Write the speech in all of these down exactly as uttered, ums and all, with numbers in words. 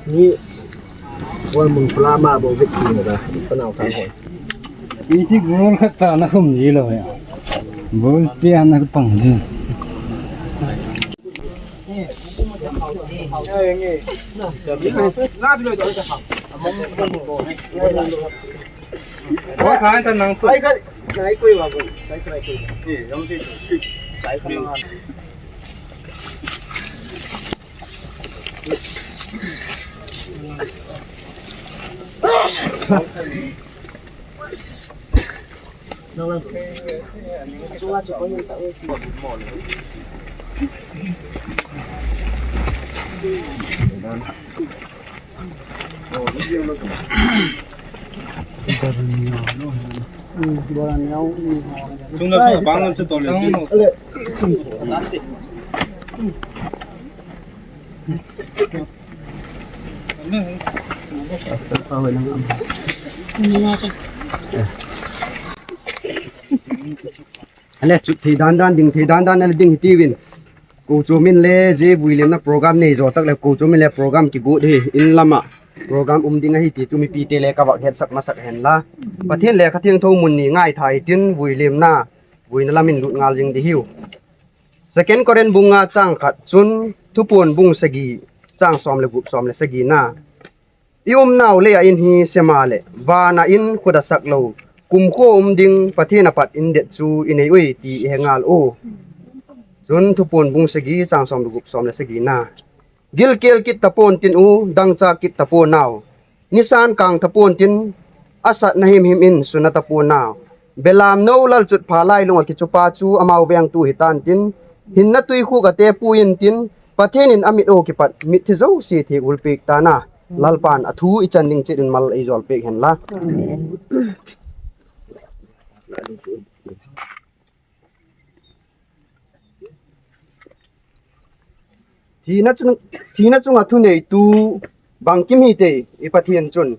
Ni wal mun pula ma bo vik ni da, panau kan ho. Iti gol khat cha na khum ji lo ya. Ball pe na pang ji. Oi, khai ta nang su. Sai khai, sai khai wa bo, sai khai khai. Sai khai. Ale, chu thei dan dan ding, thei dan dan ale ding hiti vin. Ko chu min le je vui lemna program nei jo tak le ko chu min le program kigot hi in lama program um ding ahi ti chu mipi te le ka vak hetsak masak hen la. Pathen le kha theng tho mun ni ngai thai tin vui lemna, vuina lam in lut ngal jing di hiu. Second Corinth bung nga chang khat chun Thuphon bung sagi chang som le gup som le sagi na. I umnau le a in hi sema le vana in khuda sak lo kumkho um ding Pathen apat in det chu i nei ui ti i he ngal u. Chun Thuphon bung sagi chang som le gup som le sagi na. Gilkel kit tapon tin u, dangcha kit tapon nau. Nisan kang tapon tin, asat na himhim in suna tapon nau. Belam no lalchut pha lailung a kichupa chu amau veng tu hitan tin, hinna tui khuk a te pu in tin, Pathen in amit o kipat mit thi zo si thi ulpik ta na. Lalpan athu ichan ding chet in mal eijol peh hen la. Thina chung, thina chunga thuneitu bangkim hite i Pathen chun.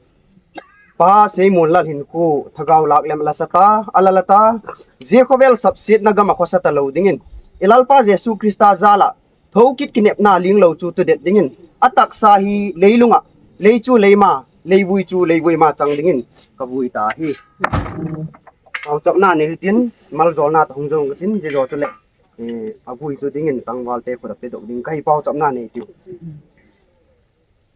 Pa Seimonlal hinkho thagau lak lem alasata, alalata, jeh khovel sapsetna gam a khosah talou dingin, i Lalpa Jesu Christa jal a thokit kinepna linglou chu tudet dingin, ataksa hi leilunga, lei chu leima, leivui chu leivui ma chang dingin kavui tahi. Pauchapna nei hitin, maljolna tahung jong katin, jeh jo chule, eh, avui chu dingin tangval te khut a pedoh ding kahi, pauchapna nei tiu.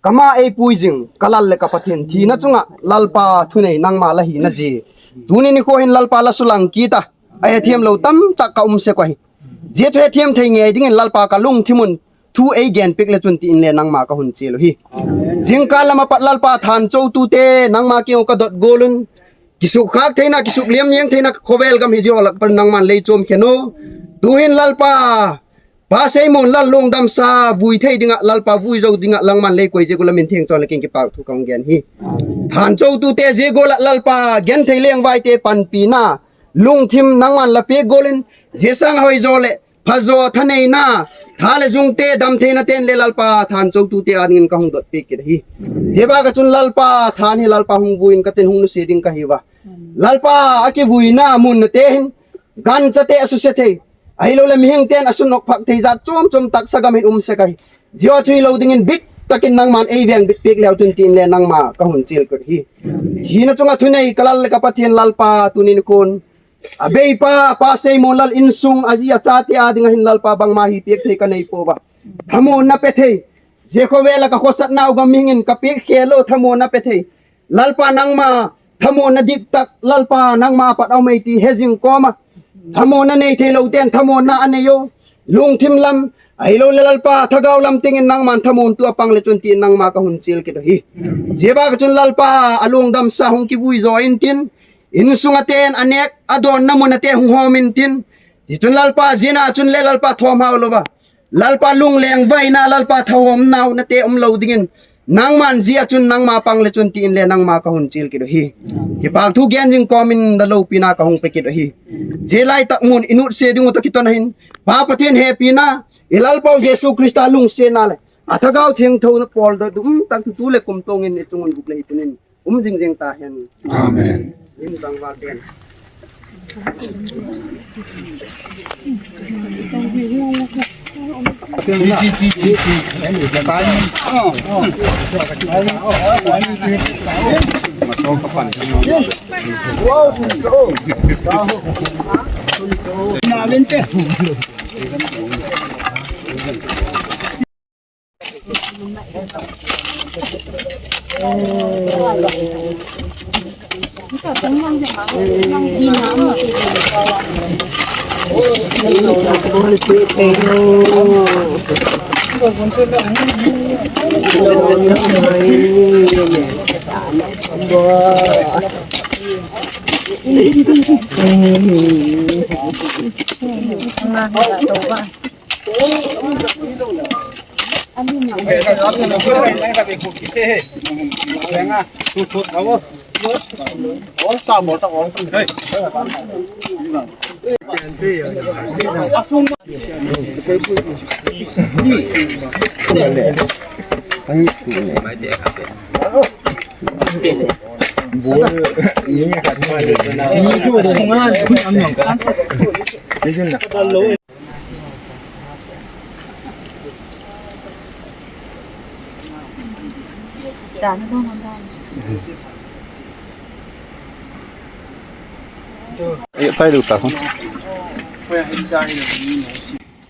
Kama eipui jing, kalal le ka Pathen, thina chunga Lalpa thunei nangma la hina jeh. Tuni nikho hin Lalpa la sulang kit a, ahethem lou tamtah ka um sek u ahi. Jeh chu hethem thei ngei dingin Lalpa kalungthim un thu eigen peh le chun tin le nangma kahung chil u hi. Jingkah lama pat Lalpa thanchou tute nangma keu kadot gol un. Kisukkhak theina, kisukliam jeng theina khovel gam hi jeh ho lah a pat nangman lei chom khen u. Tuhin Lalpa Pa Seimonlal lungdamsa vui thei dinga, Lalpa vui jou dinga, nangman lei koi jeh u la min theng chon le kin kipa thu kahung gen hi. Thanchou tute jeh u la Lalpa genthei lengvai te panpina, lungthim nangman la peh gol in, jeh sang hoi jo le, phajo thaneina, tha le jung te damtheina ten le Lalpa thanchou tute a dingin kahung dot peh kit hi. Jeh ba ka chun Lalpa than hi Lalpa hung vui in katin hung nuse ding kahi uva. Lalpa akivuina mun na te hin, gancha te asuse thei. Ahilou le mihing ten asunok phak thei jat chom chom taksa gam hin um sek ahi. Jeh chu hilou dingin bit takin nangman eiveng bit peh leu chun tin le nangma kahung chil kit hi. Thina chunga thunei kalal le ka Pathen Lalpa tuni nikho in. Abeipa, Pa Seimonlal insung aji achate a dinga hin Lalpa bangma hi peh thei kanei pouva. Thamonna pe thei. Jeh khovel a ka khosah nau gam mihing in kapeh khel lou thamonna pe thei. Lalpa nangma, thamonna diktak, Lalpa nangma pat aum e ti hejing koma. Thamonna nei thei lou ten, thamonna anei u. Lungthim lam, ahilou le Lalpa, thagau lam tengin nangman thamon tu apang le chun tin nangma kahung chil kit u hi. Jeh ba ka chun Lalpa, alungdamsa hung kivui jo in tin. Insung a ten, anek, adonna mun a te hung hom in tin. Ti chun Lalpa, jeh a chun le Lalpa thom hao lou ba. Lalpa lunglengvaina, Lalpa thahomna u nate umlou dingin. Nangman jeh a chun nangma pang le chun tin le nangma kahung chil kit u hi. Kipa thu gen jing komin na loupina kahung pe kit u hi. Jeh lai tak mun inut se ding u toh kiton ahin. Pa Pathen hepina, i Lalpa Jesu Christa lungsetna le. Athagau thengthou na pol do dum tak tu le kum tongin ichungun gup le hi tunin. Um jing jing ta hen. Amen. Lim tang val ten.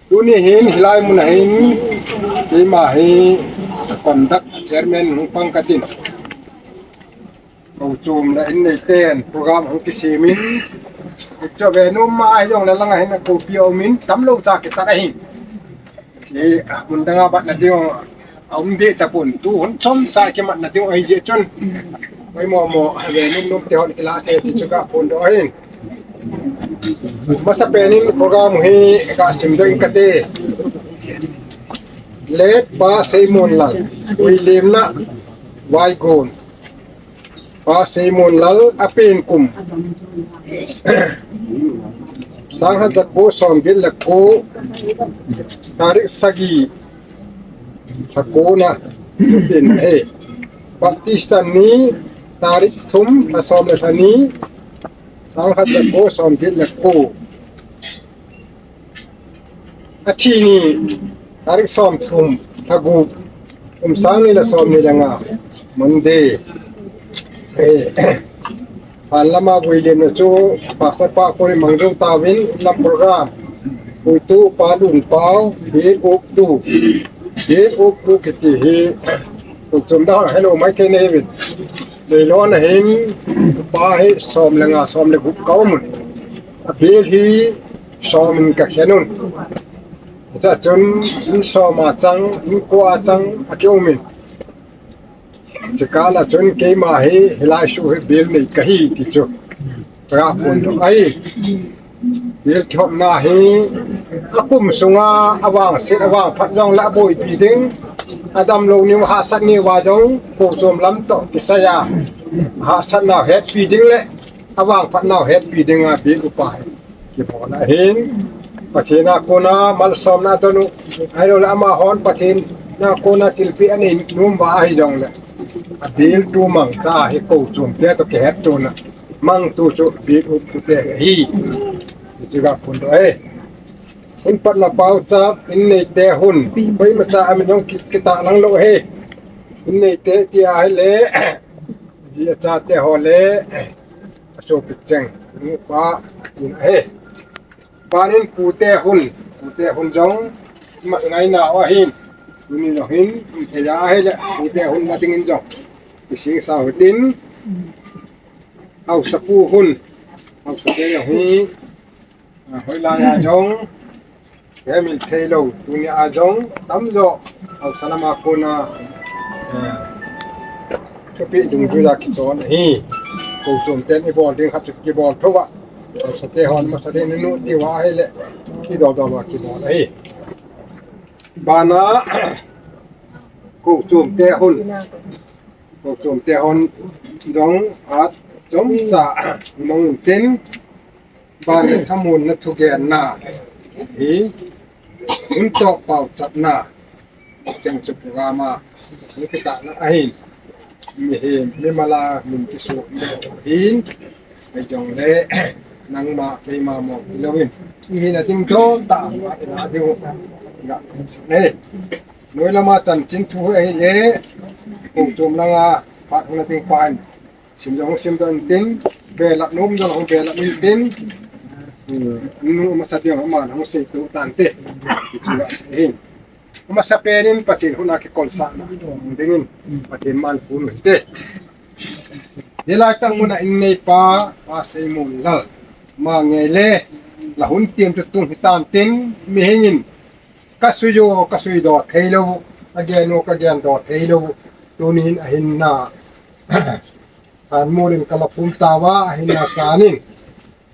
Tuni hin hilai mun a hin keima hi conduct chairman hung pang katin. Ko chom le in nei ten program hung kisem in. Icho ve num ma ai jong le lang a hin a kopi a um in tamlou cha kitat ahin. Ni mun dang a bat na ding a um deh tapon tu hun chom cha kimat na ding ahi jeh chun. Koi mo mo ve num num te hon kila thei ti chu ka phondoh ahin. Masa pen in program hi ka simdoh in kate. Late Pa Seimonlal, uilemna. Vaigon, Pa Seimonlal, apen kum, sang khat ja ko som get le ko, tarik sagi, lha ko na, apen ahi. Baptist chan ni, tarik thum, lha som le lha ni, sang khat ja ko som get le ko. Athi ni, tarik som thum, lha gup, kum sang ni le som ni le nga, Monday. Eh, phan lama vui len na chu, Pastor pa ko ni mang jong tauvin, lam program. Puitu Pa Lunpau, Bill Up Tu. Bill Up Tu kiti hi, kum tum da hello mai thei nei vin. Leilon a hin, pa hi som le nga, som le gup ka um un. A bill hi som in ka khen un. Cha chun, in som a chang, in ko a chang, a ki um in. Chikala chun keima hi, hilai su hi bill nei ka hi ti chu. Ka phun doh ahi. Bill kihopna hi, a kum sunga, a vangset, a vangphat jong le a boipi ding. A damlou ni, hahsat ni uva jong, kochom lam toh kisai a. Hahsatna hetpi ding le, a vangphatna hetpi dinga bill upa hi kibol ahin, Pathen a kona malsomna don u, ahilou le amahon Pathen a kona thilpeh anei nom uva ahi jong le, a bill tu mangcha hi kochom te toh kihetto na mangtu chu bill up tu te hi. Hiche ga phun doh e. Hun patna paocha, in neite hun. Koimacha amin jong ki, kitah lang lou e. In neite ti ahile, ji a chate ho le, asopi cheng, nupa, atin ahi. Banin pute hun, pute hun jong, ma, ngaina u ahin, tuni jong hin, um thei ahile, pute hun na dingin jong, kisingsa u hitin, haosapu hun, haosa te jong hin, a, hoilai a jong, Hemil theilou, tuni a jong, tamjo, haosa lama kona, eh, thupeh dungjuiya kichon ahi. Kochom ten ibol ding khat chu kibol thouva. Haosa te hon masa ding nanu tiuva ahile, kidol dol uva kibol ahi. Bana, kochom te hon. Kochom te hon jong, a, chomcha, mong tin, Ban le thamuanna thugenna hi, hun toh paochatna, cheng chu program a, ni kitahna ahin, mihem, mimal a min kisuh, hin, hijongle, nangma, keima mo, ilouvin, ihina ding don tah, ina ding, ina, ne. Noi lama chanchin thu ahile, kochom langa, phat hung na ding pan, Sim jong sim jong tin, belah nom jong hung belah nom tin. Hmm, nu masa ding ama hung sei tu tante. Kichula hin. Masa penin Pathen huna kikolsahna. Dingin Pathen man kun te. Hilai tah muna in neipa, Pa Seimonlal. Ma ngei le, la hun tiam tu tung hitan tin, mihingin. Kasui u, kasui doh theilou, kagen u, kagen doh theilou, tunin ahinna. Hanmolin kala pum tauva, ahinna chanin.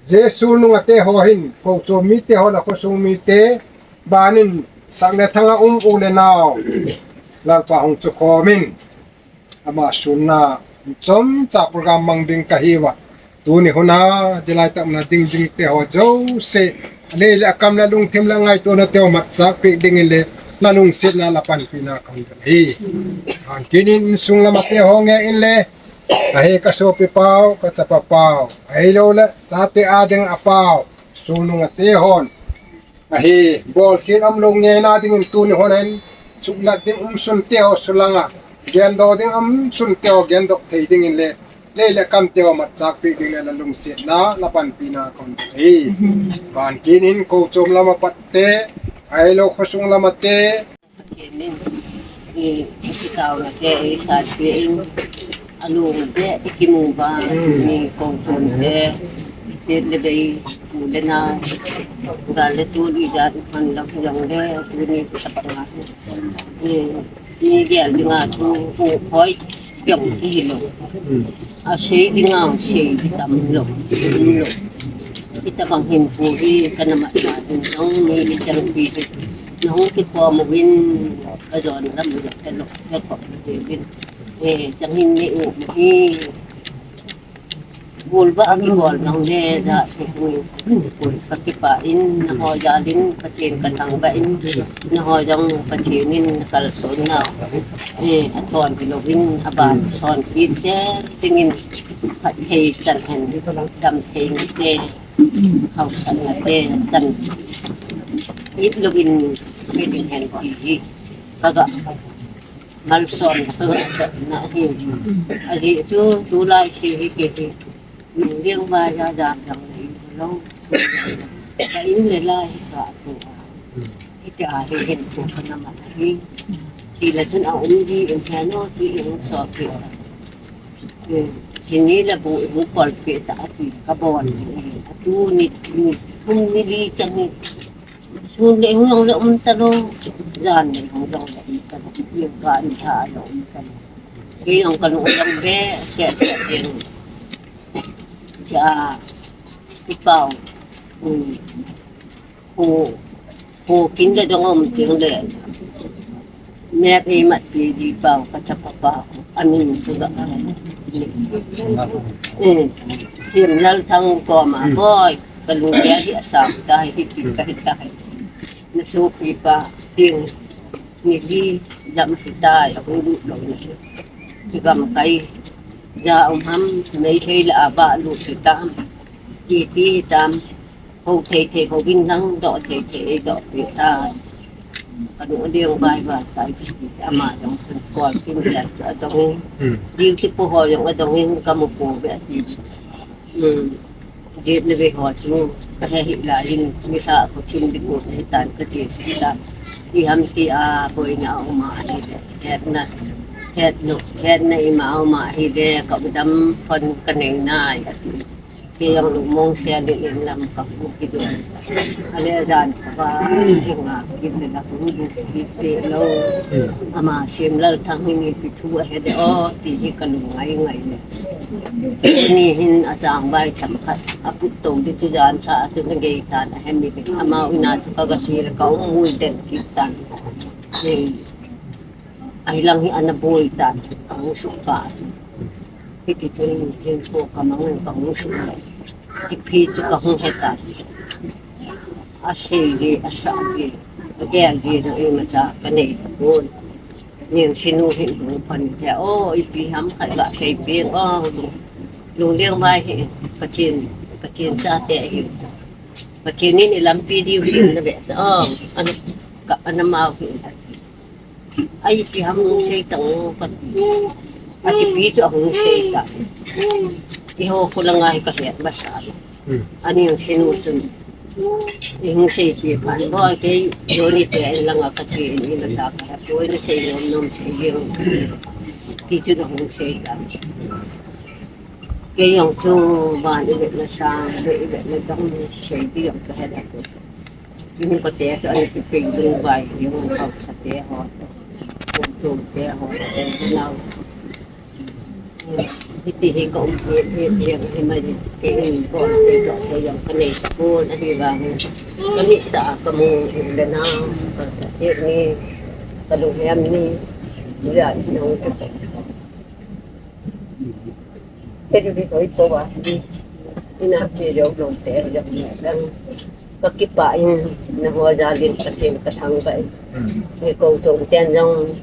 Jesu nungate ho hin, kochom mite ho le khosung mite, banin, sak le thanga um u le nao. Lalpa hung chu khomin. Ama sunna chomcha program mang ding kahiuva. Tuni huna, jilai tah muna ding ding te ho jouse. Lei le akam le lungthim le ngaitona te ho matchah peh dingin le, la lungsetna la panpina kahung ding ahi. Ahin kinin insung lama te ho nge in le, ahi kasopi pau, kachapa pau. Ahilou le, chate a ding a pau, sungnung a te hon. Ahi, bolkhel umlou ngeina dingin tuni hon hin, suhlat ding umsun te ho sulanga, gendoh ding umsun te ho gendoh thei dingin le, lei le kam te ho matchah peh ding le la lungsetna, la panpina kahung ding ahi. Ban kinin kochom lama pat te, ahilou khosung lama te, Kemin, i, i kitauna te, i sat pe in, alung te, i kimu ba, i kong chun te, te le bei, ku le na, ga le tu, i ja, i pan lak jong le, tu ni, i sat na. I, i gel dinga tu, u hoi, jong i lo. A sei dinga, sei di tam lo, tam lo. Itabang hin pu hi ka na mat ma ding jong ni i chang pi hi. Na hung kikhom uvin ka jon lam u ka lo, ka khom uvin. Eh, chang hin nei um hi. Gol ba a kigol nang le, ja, eh, kakipah in, nangho jal in, Pathen kathangvah in, nangho jong Pathen in nakalson nau. Eh, athon hilou in, aban son kit cheh, dingin, phatthei chan hen, damthei nate, haosa nate, chan. It lou in, mi ding hen ti hi. Kaga. Malsomna kaga na hi. Ajeh chu tulai se hi kei hi. Lungdei vai ja ja jang na in lou. Ka in le lai hi ka tu. Hiti a hi hin tu ka na ma hi. Ti la chun a um ji in he no ti in so ki. Sini la bu in kol pe ta ti ka bon. Atu ni, ni thum ni li chang ni. Sun le hung jong le um talou, jan le hung jong le um talou, ning ka in tha le um talou. Kei jong ka lung jong be, se, se, ding. Cha, i pau, um, ko, ko kin le dong um ting le. Mep ei mat pi di pau ka chapa pau. Amin tu ga. Eh, Sim Lal Thang ko ma boy. Ka lung dia hi asam ta hi pi ka hi ta hi. Na su pi pa ting. Ni li lam hi ta ya hu lu lo ni. Ki gam kai. Ya um ham mei thei la ba lu si tam. Ki ti tam. Ho thei thei ho vin lang do thei thei do pi ta. Ka nu liang bai bai tai ki ti ama jong kun ko kin ja cha dong. Hmm. Diu ti ko ho jong a dong in ka mu ko ve ti. Hmm. Diu ni ve ho chu ka he hi la in mi sa ko tin di ko ni tan ka ti si ta. Ti ham ti a boi na o ma ni. Het na. Het no. Het na i ma o ma hi de ka dam phon ka nei nai a ti. Kei jong lungmong sia le in lam ka pu ki do. Ale jan ka ba, inga, ki le la pu du ki te lo. Ama Sim Lal Thang hi ni pi thu a he de o, ti hi ka lung ngai ngai le. Ni hin a chang bai tham khat, a put to di chu jan tha, a chu na gei tan a he mi. Ama u na chu ka ga si le ka um mui den ki tan. Ni. Ahi lang hi ana boi ta, ka hung suk ka chu. Hiti chun hin ko ka mang ka hung suk. Chipi chu ka hung he ta. A sei ji, a sa ji. A gel ji, no i ma cha ka nei ta bon. Ning sinu hin hung pan he. O, i pi ham khat ga sei pi o. Lung liang bai hi. Pathen, Pathen cha te hi. Pathen in i lampi diu hin na ve ta. O, ana ka ana mau hin. Ai, ipi ham hung sei tang o, ka ti. A chipi chu a hung sei ta. I ho khu langa hi ka het masa. Hmm. Ani hung sinu chun. I hung sei pi phan. Boi kei, Johnny te in langa ka chi in i la cha ka he. Boi na sei nom nom sei jeng. Ti chu na hung sei ta. Kei jong chu ban i vet na sang, i vet na dong sei ti jong ka he la. Yung kate chu ani ti pei lung vai, yung haosa te ho, kum tum te ho, te nau. Hiti hi ka um hi, hi, hi, hi mai, ke in ko, ke ko, ko yang ka nei ko, na hi vang. Ka ni ta, ka mu, le na, ka, ka se ni, ka lu hem ni, ya, no, ka. Te du bi ko i ko wa, ni, ina ke yo, no, te, yo, no, lang. Ka kipah in, nangho jal in Pathen ka thangvah in. Hmm. Ni ko chom ten jong,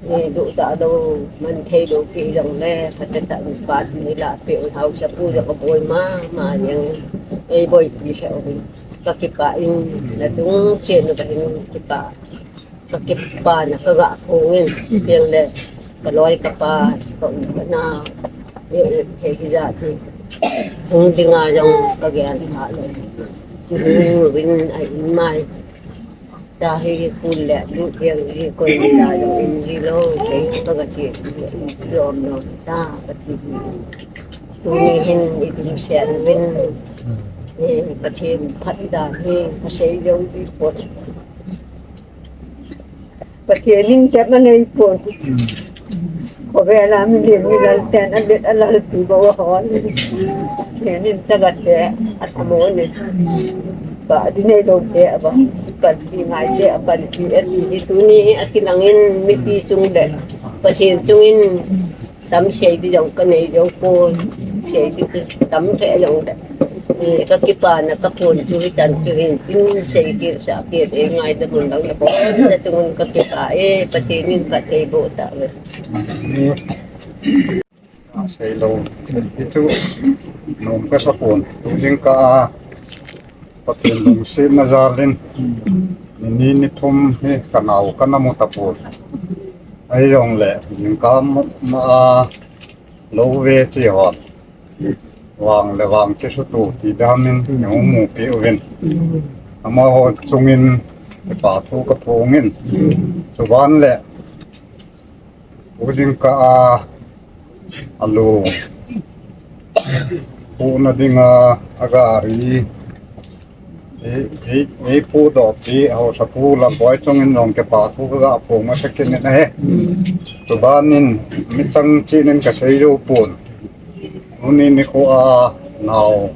ni duh ta lou, man thei lou kei jong le, phatah tah in Pathen in la pe un haosa pu jong ka boi mama jeng. Ei boi pi sa uvin. Ka kipah in, na chung cheh na ka hin kipah. Ka kipana ka ga phong in, tiang le ka loi ka pa, ka u ka nao, e, e, he hi jat hi. Hung dinga jong ka gel pha lou. Hung uvin a in mai. Ta hi kun le, lu tiang hi kon ni ta jong in hi lou, kei ka ga che, in hi lou, no, ta, ka ti hi. Tuni hin i ding sian uvin, e, Pathen phat dan hi, ka sei lou di pon. Pathen in sep anei pon. Khovel a mi lien mi lal ten a let a lal pi bou a hol. Pathen in thagat te a thamo ni. Ba di nei lou te a ba. Panpi ngai te a panpi a ti hi tuni hi a kilang in mipi chung le. Pathen chungin tam sei di jong ka nei jou pon, sei di chu tam thei jong le. Ka kipana ka phon chu hitan chu hin tin sei kit sa kit e, ngaidam un lang le pon ta chungun ka kipa e, Pathen in phatthei boh tauve. Sei lou, hichu nom kasa pon, tu jingkah a Pathen lungsetna jalin, ni ni ni thum hi ka nao ka na mu tapon. Ahijongle, jingkah ma, ma a lou ve chi hon. Vang le vang kisutu ti damin, ni hung mupi uvin. Amaho chungin, kipa thu ka phongin. Chuban le, tu jingkah a, alu. Puna dinga, agari. Ei, ei, ei pu doh pi, haosapu Lamboi chungin jong kipa thu ka ga phong masa kit in ahi. Chubanin, michang chihnin ka sei jou pon. Tuni nikho a nao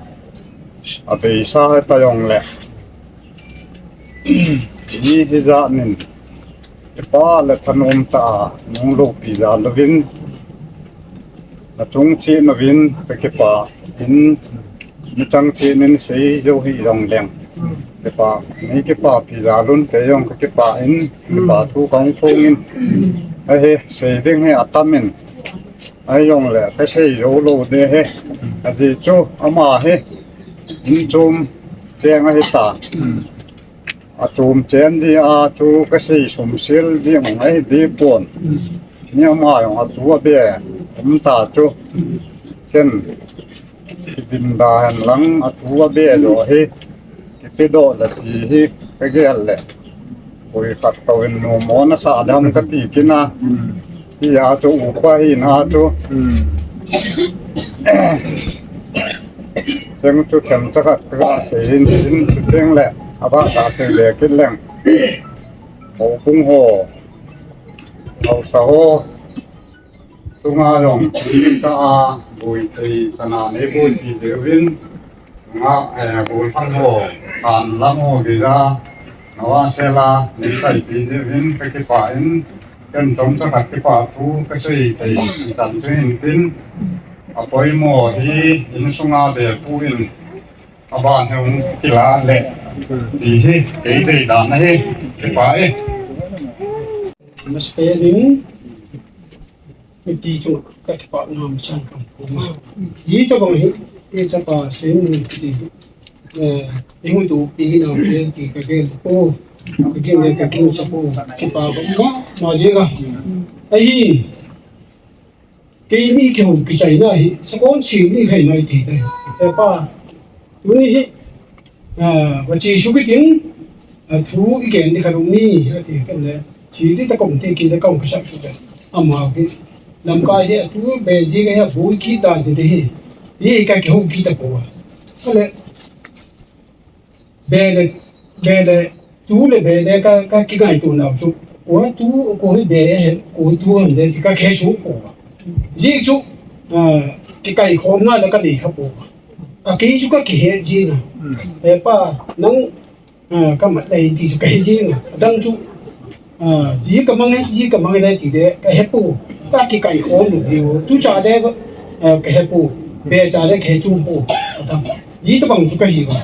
abeisa hita jongle. Ni hijat nin, kipa le thanom tah a, nung loupi jal uvin. Na chung chihna uvin, ka kipah in, michang chihnin sei jou hih jongleng. Kipa, nei kipapi jal un, kei jong ka kipah in, kipa thu ka hung phongin. Ahi, sei ding hi atam in. Ahijongle, ka sei jou lou ding ahi. Ajeh chu, ama hi, in chom cheng ahitan. Achom chen dia chu ka sei sumsel ding ahi dipon. Ni ama jong atu abe um ta chu. Ken kidinda hen lang atu abe jo hi. Kipedoh le ti hi ka gel le. Koi khat touvin nommo nasa dam kati kit in a. Tia chu upa hina chu. Cheng chu themcha khat ka sei hin hin chu teng le. Aba sa sei le kit leng. Houbung ho. Haosa ho. Tunga jong, tuni kah a, boi thei, sana nei boipi jeh uvin, tunga, eh, golhang ho, tan lang ho geija, nava sela, nei taipi jeh uvin, ka kipah in, ken chomcha khat kipa thu, ka sei thei, chan chu hin tin, apoimo hi, insunga bepu in, aban hung kila le, ti hi, kei dei dan ahi, kipah e. Namaste ding. Hiti chunga ka kipana masa kaphong. Hitobang hi, i chapa Sennu kiti. Eh, i hung tupi hi nau te ti ka gel tapoi. Ka gel le ka gel tapoi. Kipa ka ma, ma jeh a. Ahin. Keini kihou kichaina hi, sakon ching ni khai nai ti tai. Hepa. Tuni hi, Ah, vache suh kit in, athu i gen ding khat um e, ati, ken le, che ding ta kom te, kei le ka hung kisap suh kit. Ama hi, lamkai hi, atu be ji ka hi, aboi kit tan ti hi. Hi ka kihou kit tapoi. Ale, be le, be le, tu le be le ka, ka kingaito nau chu. Ko tu, ko hi be he, ko tu ham le, ka kihei suh poi. Ji chu, ah, kikaikhomna le ka nei kha poi. A kei chu ka kihet jin a. Hmm. Hepa, nang, ah, ka mat le ti chu ka he jin a. Adang chu, ah, ji ka mang e, ji ka mang e ti le ka he poi. Ka kikaikhom lou diu. Tu cha le, ah, ka he poi. Be cha le ka he chu poi. Adang. Ji tabang chu ka hi a.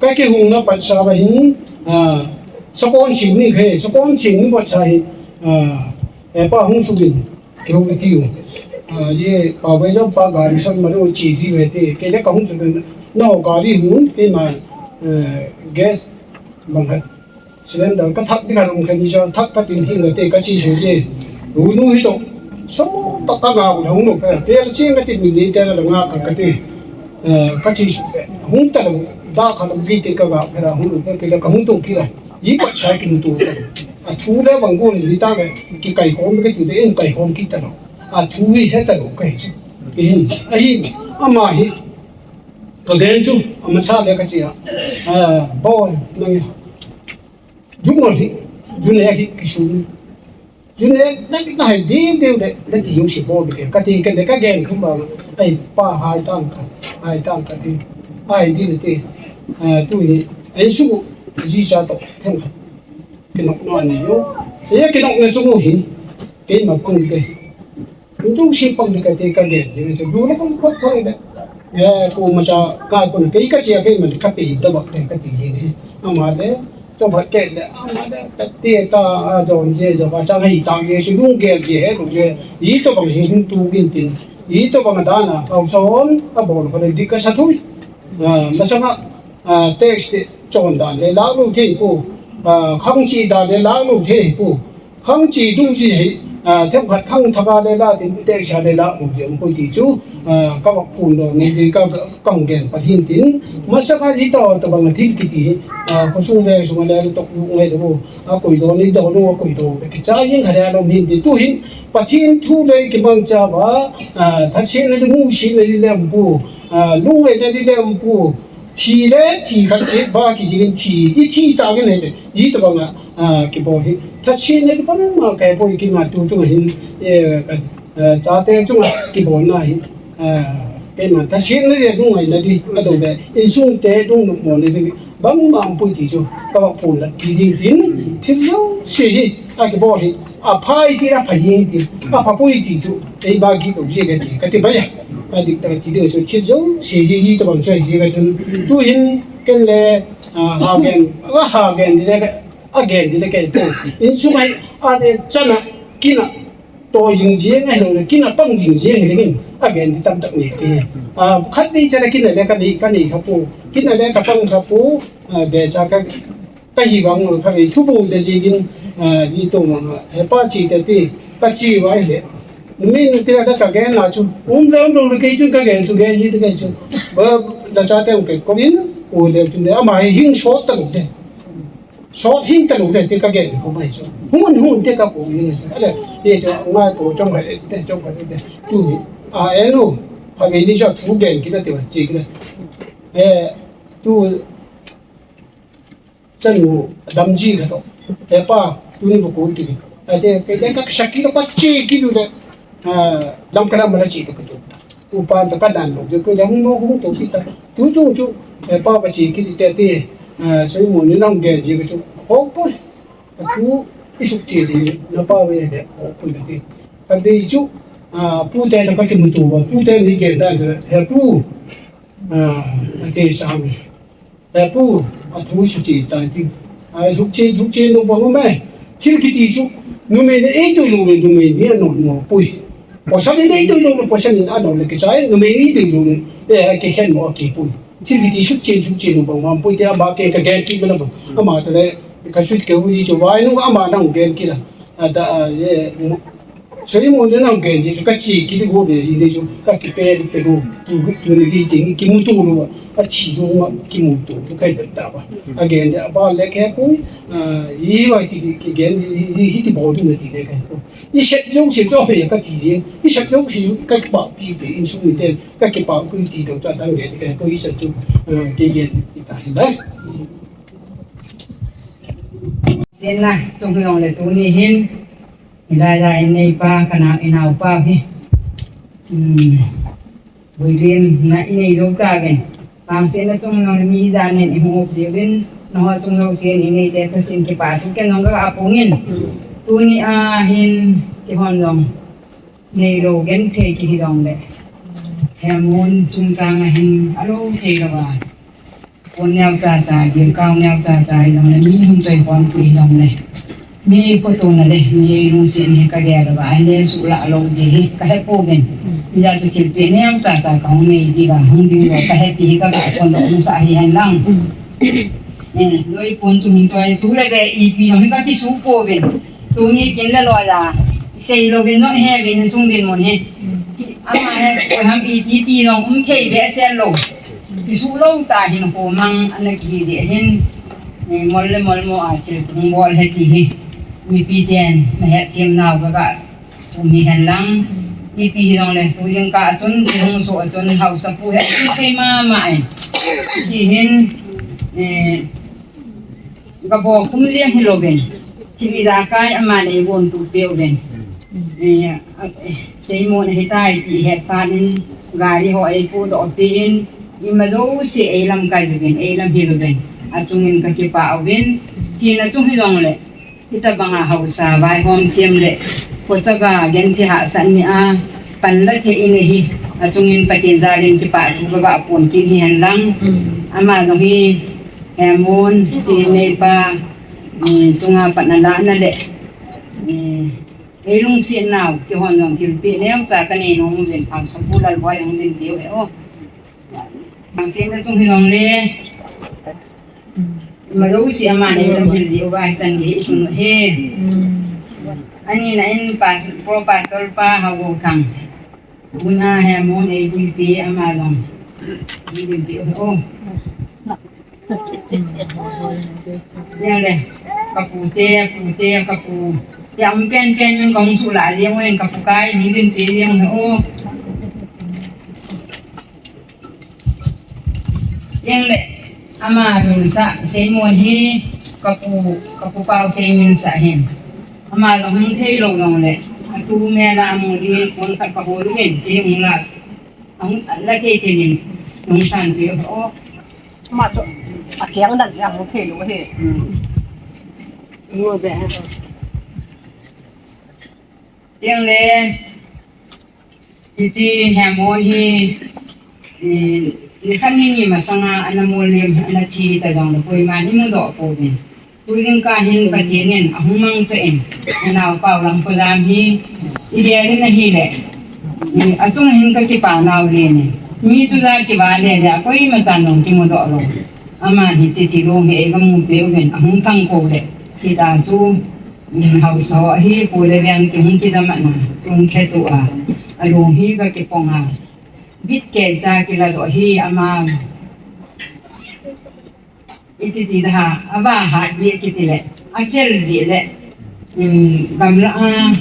Ka kihungna pat sa va hin, ah, sakon ching ni khe, sakon ching ni pat sa hi, ah, hepa hung sugin. Kihou ve tiu. Ah, ye, pa ve jong pa gari san ma lo chi ji ve te. Kei le ka hung chu na ho gari hung, keima, eh, gas bang khat. Cylinder ka thak ding a hung khen ni jong thak ka tin tin ve te ka chi su je. Ru nu hi to. So, ta ka nga hung lo ka. Pe la chi nga tin ni te la nga ka ka te. Eh, ka chi su ve. Hung ta lo, da ka lo gi te ka ga, pe la hung lo, pe la ka hung to ki la. Yi pa chai ki to. A thu le bang go ni ta le, ki kai khom ke ti le, en kai khom ki ta lo. A thu hi he ta lo kai chu. Ki hin, a hin, ama hi. Ka gen chu, ama cha le ka chi a. Ah, boy, nang ya. Ju mo hi, ju ne hi ki su. Ju ne, na, na hai ding ding de, na ti yo si bo de, ka ti ka ne ka gen khum ba. Ai, pa hai tang ka, hai tang ka ti. Hai ding de. Ah, tu hi, ai su, ji cha to, thang ka. Kinok no ni yo. Se kinok ne chu mo hi. Keima pang te. Nung si pang ni kati ka gen, ni so, du la pang pang pang ni. Eh, ko ma cha, ka ko ni, kei ka chia, kei ma ni ka pe, da bak te ka ti ni. Ama le, to ba ke le, ama le, ka ti ka, a, don je, jo ba cha ngai ta ni, si lung ke je, he, lung je, i to bang hin tu gin tin, i to bang da na, ka son, ka bol ko le, di ka sa thui. Ah, masanga, ah, text te chon dan le la lu thei pu, ah, khang chi dan le la lu thei pu, khang chi dung chi hi, ah, themkhat khang thaka le la tin text a le la lu thei pu ti chu, ah, ka vak pun lo ni ji ka, ka hung gen pa hin tin, masanga ji to to bang thil kiti, ah, ko sung ve sung le to ku ngai do, a koi do ni do lo, a koi do, ki cha yin kha le lo min ti tu hin, Pathen thu le ki mang cha ba, ah, tha chi le mu chi le le pu, ah, lu le le le pu, Thi le, thi khat kit ba kijing in thi, i thi ta ngen he, i to bang a, a, kibol hi. Tha chi ne bang ma ka bol ki ma tu tu hin, e, ka, e, cha te chu kibol na hi. A, ke ma tha chi ne le dung ai na di, ka do be, insung te dung mo ne di, bang ma pui ti chu, ka ba pun la, ki ding tin, thi lo, si hi, a kibol hi. A phai ti la phai yin ti, a pha pui ti chu, ei ba ki do ji ka ti, ka ti ba ya. Ka dik ta ka ti de so chi zo, si ji ji to bang so ji ka chun. Tu hin ken le, a, ha gen, a ha gen di le ka, a gen di le ka to. In su mai, a de chana, kina, to jing ji ngai lo le, kina pang jing ji ngai le, a gen di tam tak ni ti. A, khat ni chana kina le ka ni, ka ni ka pu, kina le ka pang ka pu, a, be cha ka, Ka hi vang lo, ka vei thu bu te ji gin, a, ni to ma, he pa chi te ti, ka chi vai le. Mi nu te ka ka gen na chu, um le um lo le kei chu ka gen chu, gen ji te kei chu. Ba, da cha te ke ko in, u le chu le, ama hi hing short ta lo de. Short hing ta lo de, te ka gen ko mai chu. Hun hun te ka ko ni chu. Ale, ye chu, nga ko chong hai, te chong hai de. Tu ni, a, e nu, ha vei ni cha thu gen ki na te va chi ki na. E, tu, Chanu, damji ka to. He pa, tuni bu kun ti. Ate, ke de ka shaki to ka chi ki du de. Ah, dam ka dam la chi to ka tu. U pa to ka dan lo, ko de hung no hung to ki ta. Tu chu chu, he pa pa chi ki ti te ti. Ah, so mo ni nang de ji ka chu. Ho po. Tu, i suk chi di, na pa ve de, ho po de ti. Ka de chu, ah, pu te to ka ti mu tu ba, pu te ni ke da de, he pu. Ah, ate sam. He pu, a thu suche tai ti. A suche, suche no bang me. Thil kiti chu, numei in eitoi lou le, numei in ano no pui. Pasal in eitoi lou le, pasal in ano le kichai, numei in eitoi lou le, e, kikhen mo kipui. Thil kiti suche, suche no bang me pui te ama ke ka gen kit me la bang. Ama te le, ka sut ke hu ji chu vai nu ama nang gen kit la. A da, a, ye, mo, so ye mo de nang gen ji ka chi ki de go de ji de so, ka ki pe, pe go, tu, tu ni ki ting, ki mu tu lo, a chi lo ma, ki mu tu, tu kai da ta ba. A gen de, a ba le ke ko, a, ye wa ti ki gen, ye, ye, ye ti bo tu ne ti de ke ko. I set jo, set jo he ka ti je, i set jo he ka ki pa ti de, in su ni de, ka ki pa ku ti de ta dang de ke ko, i set jo, a, ke gen, i ta he ba. Sen na, chung hi long le tu ni hin, Hilai lai in neipa, ka nau, i naupa hi. Hmm. Builim, na i nei lou ta ven. Pang sen na chung nong mi ja nen i hung up diu vin. Na ho chung lou sen i nei te ta sin kipa thu ken nong ka apung in. Tuni a hin kihon jong. Nei lou gen thei kihi jong le. He mun chung chang a hin a lou thei lou a. Pon neo cha cha, gilkau neo cha cha, hi jong le, mi hung choi pon pi hi jong le. Mi ko tu na le, mi lungset hi ka gel va, ai le su la lo ji hi, ka he po ben. Mi ja chu thil pe neo cha cha ka hung nei di va, hung ding lo, ka he ti hi ka ga pon lo, nu sa hi hen lang. Eh, loi pon chu hung choi, tu le be i pi jong hi ka ki su po ben. Tuni kin le loi la, sei lo ben jong he ben sung din mun hi. Ama he, ko ham i ti ti jong um thei be se lo. Kisuh lou ta hin ho mang ana kihi jeh hin, eh, mol le mol mo a thil tung bol he ti hi. Mipi ten na het them nau ka ga um hi hen lang. Ipi hi long le tu jing kah chun, tu hung suh chun, hausa pu he tu thei mama e. Ti hin, eh, Ka bo khum liang hi lo ven. Thil ijakai ama nei gon tu peh ven. Eh, a, eh, seimo na hitai ti het pan in gari ho ei pu doh peh in, ima jouse ei lamkai ven, ei lam hi lo ven. Achung in ka kipah ven. Thina chung hi long le. Hitabang a hausa vaihom them le. Kocha ga genthei hahsat nia panla thei in ahi. Achungin Pathen jalin kipathu kaga phong kit hihen lang. Ama jong hi Hemon chi neipa, eh, chunga pan alahna le, eh, ei lungsetnau kihon jong thilpeh neocha kanei nom uvin, Haosapu Lalboi hung dinpi uve o. Bangsetna chung hijongle, ima jouse ama nei lam hil ji uva hichan gei hi chung hi. Ani na in pa, Pro Pastor pa Haogouthang. Buna Hemon ei buipi ama jong. Ei buipi o. Jeng le, kapu te, pu te, kapu te, um pen pen in kahung suhlah jeng uvin, kapu kai hung dinpi jeng uve o. Jeng le, ama minsah Seimon hi, kapu, kapu pau Seimin sah hin. Ama jong hung thei lou jong le, atu mela amu dingin kon khat kahol uvin, chi hung la, hung la thei thei jin, hung sanpeh uve o. Ama chu, akiang dan jeh a hung thei lou ahi. Jeng le, hiche Hemon hi, eh, nikhat ni ni masanga ana mol lem, ana thi ta jongle koiman imudoh pouvin. Tujingkah hin Pathen in ahung mangcha in, anaopa u Lamkhojam hi, idel in ahile, eh, achung hin kakipa nau len in. Mi chu ja kiva le le, koimachan jong kimudoh lou. Aman hiche thilong hi eiga mupeh uvin, ahung thangkou le. Hita chu, um, haosa ho hi, pu le veng kihung kijamatna, tun khetu a, along hi kakipong a. Bit keicha kiladoh hi ama. Iti ti da ha, ava hat jeh kiti le, akhel jeh le, um, gamla a,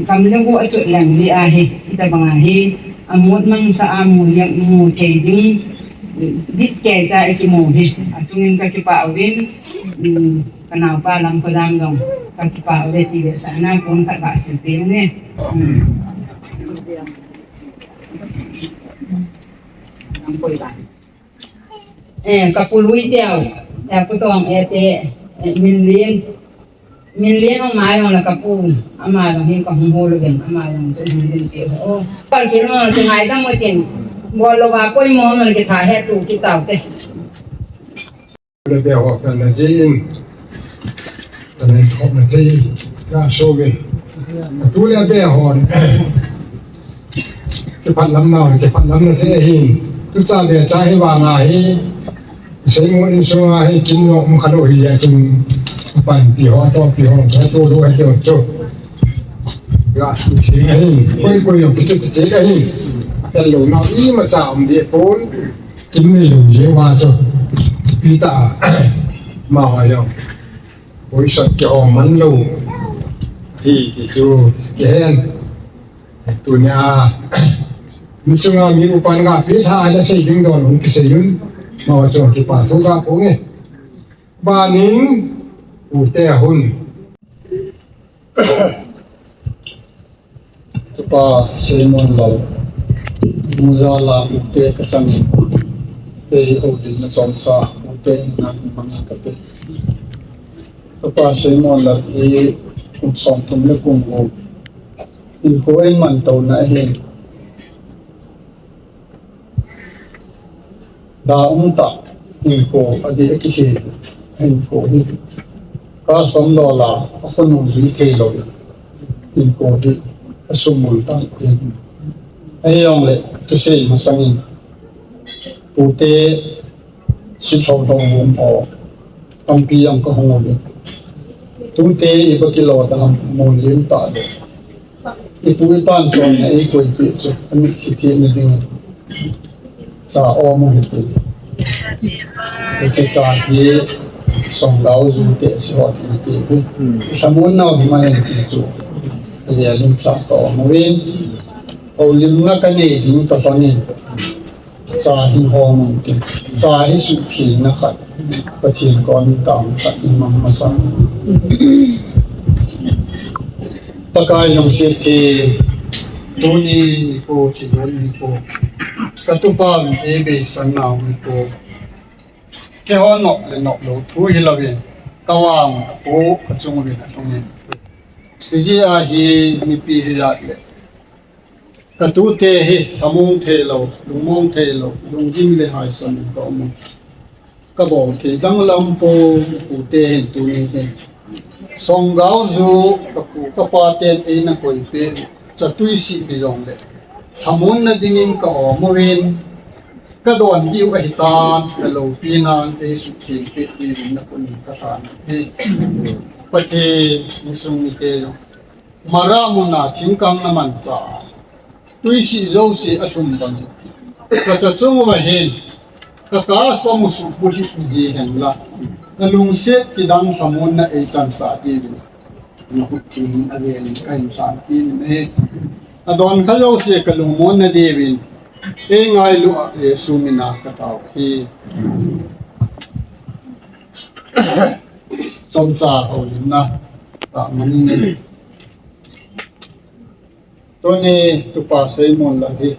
gamla go achot leng jeh ahi, hitabang ahi, amut mangsa a mu jeng, mu thei ding, bit keicha ikimu hi, achungin kakipah uvin, um, kanaopa Lamkhojam jong, kakipah uve ti vetsahna kon khat ga silpeh inge. Um. Eh, kapu Luiteu, eh, pu Tong, eh, te, eh, Minlin. Minlin hung mai hung la kapu, ama jong hi kahung hol uvin, ama jong chu hung dinpi uve o. Pal kil mo, kingaidam mo tin, bol louva koimo mo kitha hetu kit taute. Le be ho kan na jin. Tanan thop na thei, ka so ve. Atu le be hon. Kiphatlam na, kiphatlam na thei hin. Tucha be cha hi vang ahi. Seimon insunga hi kin no um khalou hi a chun. Panpi ho, topi ho, cha tu lu a chu. Ga, si ahi. Koi koi jong kitu che ahi. Atan lou na imacha um deh pon. Kin neilou jeh uva chu, ipi ta, amaho jong, poison kihong man lou, hi, ti chu, kihen, tunia, mi chunga mi upan ga pi tha, la sei ding don, hung kisei un, amaho chu, kipathu ga phong e. Banin, ute hun. Tupa Seimon Lal, Muza la ute kachangin, kei houlimna chomcha, ute in nang mangin kate. Tupa Seimon Lal hi kum somthum le kum gup, hinkho in mantouna ahin. Da um tah, hinkho, adih a kihi, hinkho hi. Ka som dola, akhonung jui thei lou, hinkho hi, asumul tah hi. Ahijongle, kisei masangin, pute, sithou dou um o. Tampi jong kahung uve. Tute iba kilo ta ham mun lim ta le. Ipu ipan chonna eikoipeh chu, amit khikheh na dingin. Cha om u hite. Hiche cha hi, songdau ju te si ho ti te hi. Thamun nau hi mai ti chu. Alia lim cha to om uvin. Houlimna kanei ding ka tonin. Cha hin hong in tin, cha hi suhthengna khat, Pathen kon tang khat in mang masang. Pakai lungset theng, tuni nikho, thilhon nikho, ka tupa min ei beisang nau nikho, keiho nop le nop lou thu hilouvin, ka vang, ka pu, ka chung uvin alhungin. Hijeh a hi mipi hijat le katute hi lhamong theilou, lungmong theilou, lunggim le haisan ka um. Kabol thei dang la umpoi, pute hin tuni hin. Songgao ju kapu kapa ten eina koipeh, chatui sih hijongle lhamonna dingin ka-om uvin, kadon diu ahitan, kaloupina eisuhtheng peh diuvin nakhonin katan ahi. Pathen insung mite jong Mara muna thingkang namanchah, tui sih jouse alhum bang, kacha chung uva hin, ka custom u suhbulhit hihen la, nalungset kidang lhamonna eichansah diuvin, nakhut thengin avelin kahin lhanpeh in ahi. Adon kha jouse kalungmonna diuvin eingailu a Jesu mina katao ahi. Chomcha houlimna tah manin, tuni tupa Seimonlal hi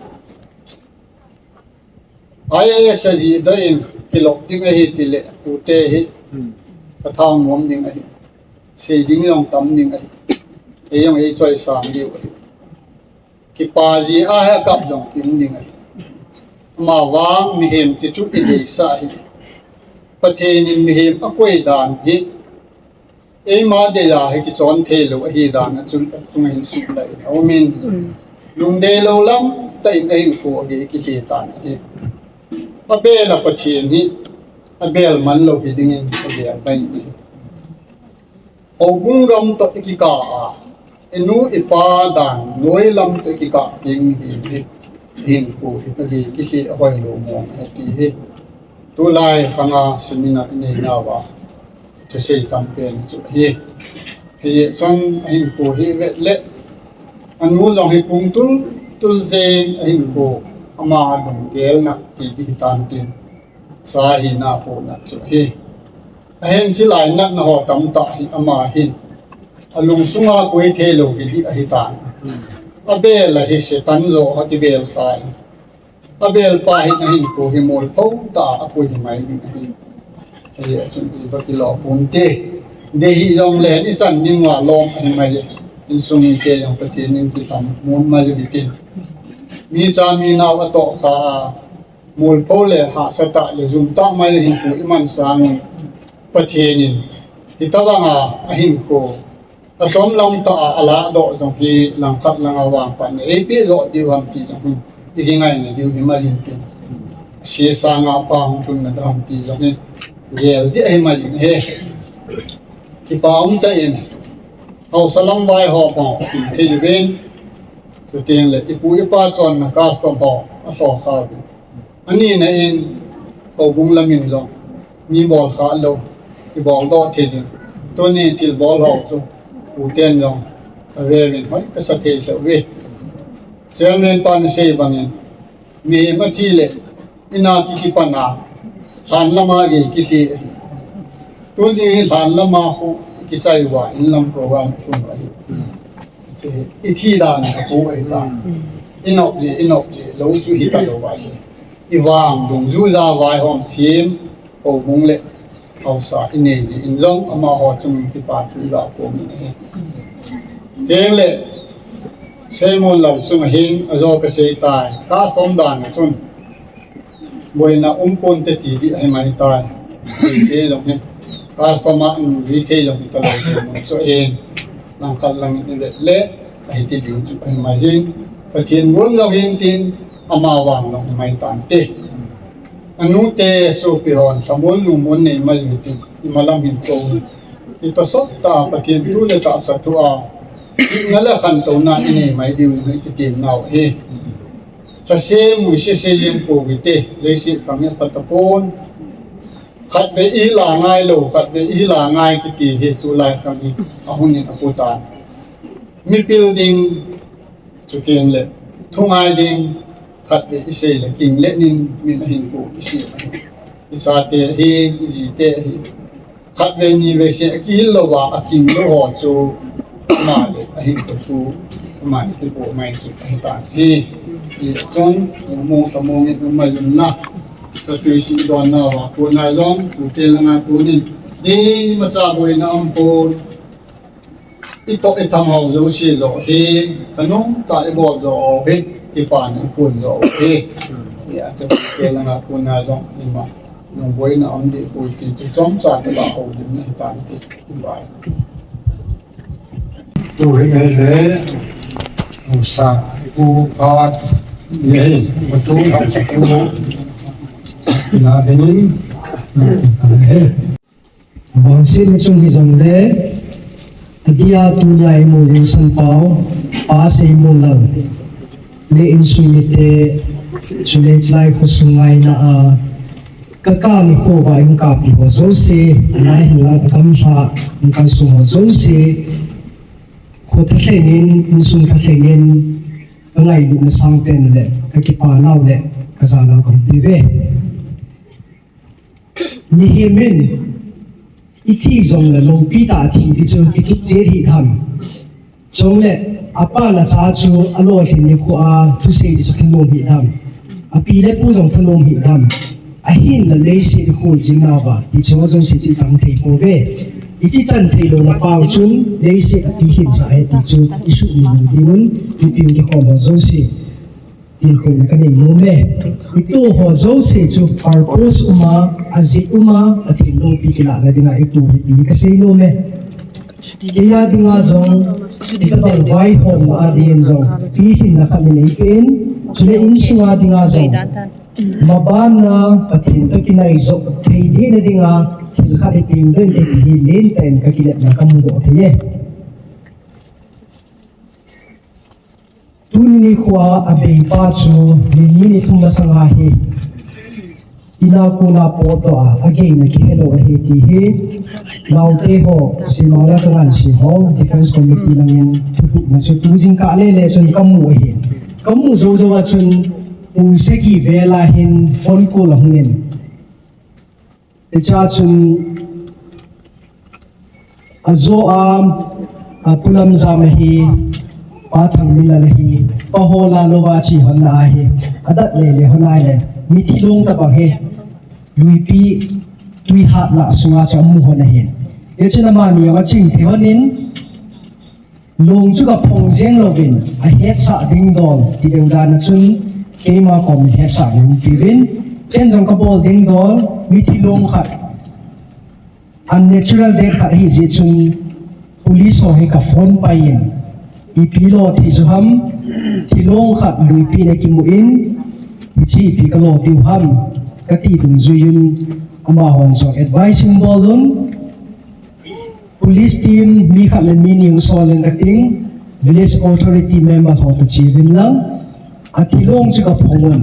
I A S ajih doh in kilop ding ahi tile, pute hi kathao nom ding ahi. Sei ding jong tam ding ahi. Ei jong eichoisang diu ahi. Kipa jeh a hi akap jong kium ding ahi. Amavang mihem ti chu ideisah ahi. Pathen in mihem akoi dan hi eima dei a hi kichon theilou ahi dan a chun, achunga hin suhlah in aumin, lungdeilou lamtah in ahinkho agei kite tan ahi. Abel a Pathen hi abel manlou hidingin abel mai in ahi. Houbung gam toh ikikah a, inu ipa dan noi lam toh ikikah ding hi, hi, hinkho hi kagei kiti ahoilou mong ahi ti hi. Tulai khanga seminar inei nauva thusei tampen chu ahi. Hijeh chun ahinkho hi vet le, anu jong hi pung tultul jeng ahinkho, ama lunggel na ti ding tan tin, cha hina apohna chu ahi. Ahin chulai natna ho tamtah hi ama hin alungsunga koi theilou kiti ahitan. Abel a hi Satan jo akibel tai. Abel pa hin ahinkho hi molphou tah a akoi himai ding ahi. Hijeh chun iva kilou ponte. Dei hijongle ichan ding uva lom ahimai e. Insung mite jong Pathen in kilhamon mai uhitin. Mi cha mi nao atohkha a, molphou le hahsa tah le jum tah mai hinkho iman sangun, Pathen in hitobanga ahinkho achom lam tah a alahdoh jong hi langkhat langa vangphatna eipeh joh diu ham ti jong hi ikingaina diu himai intin, asesanga apa hung lhunna ding ham ti jong hi gel ding ahimai in ahi. Kipa umtah in haosa lam vai ho bang thei uvin, chuteng le ipu ipa chonna custom ho alhoh kha uvin. Anina in, houbung lamin jong mi bolkha lou, iboldoh thei jing. Tuni thilbol ho chu puten jong aveuvin hoi kasa thei lheh uve. Chairman pan asei bangin, mihem athi le ina kikipan a, lhan lama gei kilhi. Tuni hi lhan lama khu kichai uva, inlam program khu ahi. Ithi dan a khu ahitan. Inop jeh, inop jeh lou chu hitalou ahi. Ivang dungjuija vaihom thim, houbung le haosa inei jeh in jong amaho chunga kipa thu iga kom in ahi. Tengle, Seimonlal chunga hin ajo kasei tai, custom dan a chun boina umponte ti ding ahimai tai. Hiti jong hi custom a um ji thei jong hitalou mun chu ahin, langkhat langin ivet le ahiti ding chu ahimai jin, Pathen gon jong hintin, amavang jong himai tante. Anute sopi hon lhamon lungmon neimai uhitin, imalam hin kou, itosot tah a Pathen thu le tahsa thu a hina le khantouna inei mai diu ahi kitin nau hi. Lhasem u sese jeng pou hite, leiset khang hi apha tapon. Khatvei ihil a ngailou, khatvei ihil a ngai kiti hi tulai khang hi ahung in aphutan. Mipil ding, chuteng le thungai ding, khatvei isei le king le nin min ahin kou isei ahi. Ichate hi, ijite hi, khatvei nivei seh akihil louva aking lou ho chu, ama le ahinkho chu, amani kipo mai chu ahitan ahi. Hichun, mong ka mong in umai lhon na, ka tui sih donna uva kona jong, tute langa konin, deimacha boina aumpon. Itoh itham ho jouse joh hi, thanom tah a ibol joh u hi, ipan ipun joh u hi. Hia chu kei langa kona jong ima lungboina um deh poi ti chu chomcha tah a houlimna hitan ti. Bye. Tu hi le le, u sa, u pa, ye, u tu, u sa, u, la dingin, he. Vangsetna chung hijongle, adia tunia imu ding sanpau, Pa Seimunlal, le insung mite, chule chulai khosung ngaina a, Kaka nikho va hung kapi ho jouse, anai hinlang agamla, hung kalsong ho jouse, kho thalhengin, insung thalhengin, kangailutna sangpen le, kakipa nau le, kajanau kahung peuve. Mihem in, ithi jongle loupi tah a thi ding chu kitup chet hih tham. Chule, apa le cha chu alolhin nikho a thusei ding chu thanom hih tham. Api le pu jong thanom hih tham. Ahinla leiset ikholjin nauva, hiche ho jouse chu ichang thei pouve. Ichi chan theilouna pau chun, leiset api hinsah ahi ti chu isuhmil ding un, mipi kikhom ho jouse. Tilkhouna kanei nom e. Ito ho jouse chu purpose uma, ajeh uma, Pathen loupi kilahna dinga ito ahi ti kasei nom e. Keiya dinga jong, itobang vaihomna a dingin jong, pilhinna khat nei pen, chule insunga dinga jong, mabanna Pathen toh kinai joh thei ding na dinga, thil khat ipeng doh inte ti hi lentah in kakinepna kamudoh thei e. Tuni nikho a abeipa chu ni ni ni thum masanga hi, ina kona potdoh a, ageina kihelou ahi ti hi, naote ho, Seimang le Kanganse ho, Defence Committee langin thupuina chu tu jingkah lele chun kamu ahi. Kamu jou jou a chun, pung sagi vel a hin phone call ahungin. Hichea chun, ajo a, a, Pu Lamjam ahi, Pa Thangminlal ahi, Pa Hola louva che hon na ahi, adat lele hon ahile, mithi long tobang hi, Luipi, Tuihat lah sunga chu amu hon ahi. Hichun amani jong aching thei hon in, Long chu kaphong jeng louvin, ahetsah ding dol, ti deu dan a chun, keima kom in hetsah in um tiuvin, ken jong kabol ding dol, mithi long khat, unnatural death khat ahi jeh chun, police ho hi ka phone pai in, ipi lo thei ju ham, thi long khat Luipi in akimu in, hiche ipi kalo diu ham, kati dungjuiyin, amahon jong advice in bol un, Police team mi khat le mi ni hung sol leng kating, village authority member ho toh che uvin lang, athi long chu kaphong un.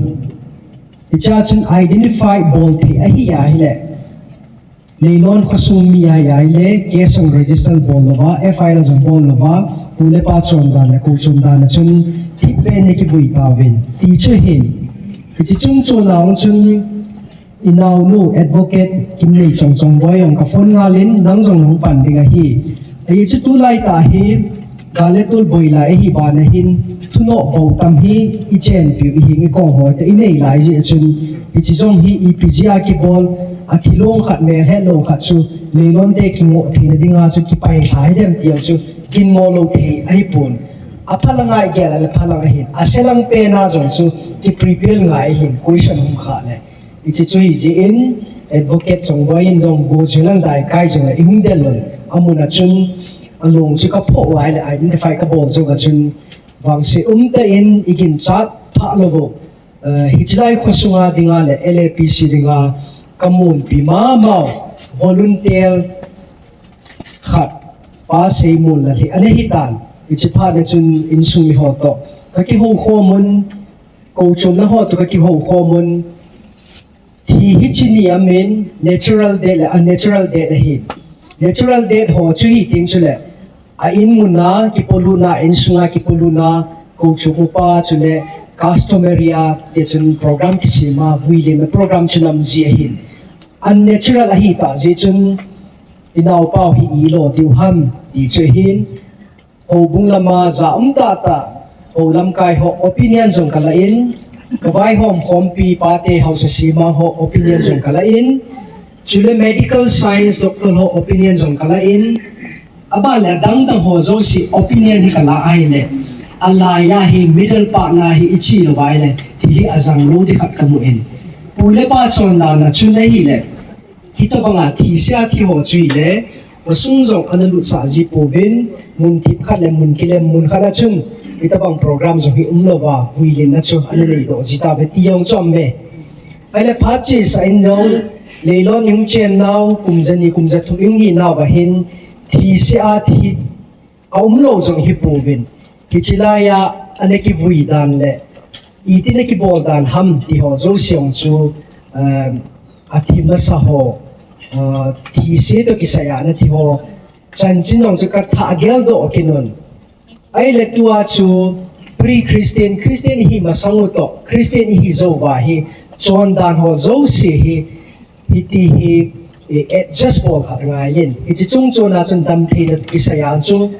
Hichea chun identify bol thei ahi ahile, Leilon khosung mi ahi ahile, case jong register bol louva, F I R jong bol louva, pu le pa chondan le kochondan a chun thipbeh in kivui tauvin. Ti chu ahin, hiche chungchon a chun, Inaonu, Advocate Kimneichong Chongboi jong ka phone ngal in, nang jong nahung pan ding ahi. Ajeh chu tulai tah hi, gal le tol boi lai ahi ban ahin, thunoh bou tam hi, ichenpiu, iheng ikong ho toh inei lai jeh chun, hiche jong hi ipi jeh a kibol, athi long khat, melhet lou khat chu, Leilon te kingoh theina dinga chu kipai lhai dem ti jong chu, ginmo lou thei ahipon. Aphalang a igel a le phalang ahin, aselang pen a jong chu, ki prepare ngai ahin, question hung khah le. Hiche chu hijeh in, Advocate Chongboi in jong go jui lang dai kai jong le ihung del lou. Amun a chun, along chu kaphoh uva le identify kabol jou a chun, vangse umtah in iginchat phah lou vo. Eh, hiche lai khosunga dinga le L A P C dinga kamunpi mama u volunteer khat Pa Seimunlal hi ana hitan. Hiche phat a chun insung mi ho toh kakihou khom un, kochomna ho toh kakihou khom un, Thi hiche ni a min natural death le unnatural death ahi. Natural death ho chu hi teng chule, a in mun a kipolutna, insunga kipolutna, kochom upa chule customary a, ti chun program kisem a, vuilimna program chu namji ahin. Unnatural ahi tah jeh chun, inaopa u hi ilo diu ham, ti chu ahin. Houbung lama ja um tahtah, hou lamkai ho opinion jong kala in, kavaihom khompi pate haosa sema ho opinion jong kala in, chule medical science doctor ho opinion jong kala in, Abanle adangdang ho jouse opinion hi kala ahile, alaiya hi middle part na hi ichi lou ahile, thil hi ajang lou ding khat kamu in. Pu le pa chondan a chun ahile, hitobanga thise a thi ho chu hile, khosung jong ana lutsah ji pouvin, mun thip khat le mun kilem mun khat a chun, hitobang program jong hi umlouva, vuilen na chu ana neidoh ji tauve ti jong chu aume. Ahile phat chesa in jong, leilon ihung chen nau, kum jani, kum jathum ihung hi nauva hin, thise a thi aumlou jong hi pouvin. Hiche laiya ana kivui dan le, iti ana kibol dan ham ti ho jouse jong chu, athi masa ho, thise toh kisaiya ana thi ho chanchin jong chu kathah geldoh kit un. Ahile tua chu pre-Christian, Christian ihi masang u toh, Christian ihi jouva hi, chondan ho jouse hi, hiti hi, adjust bol khat angaiyin. Hiche chung chona chun damtheina kisaiya chu,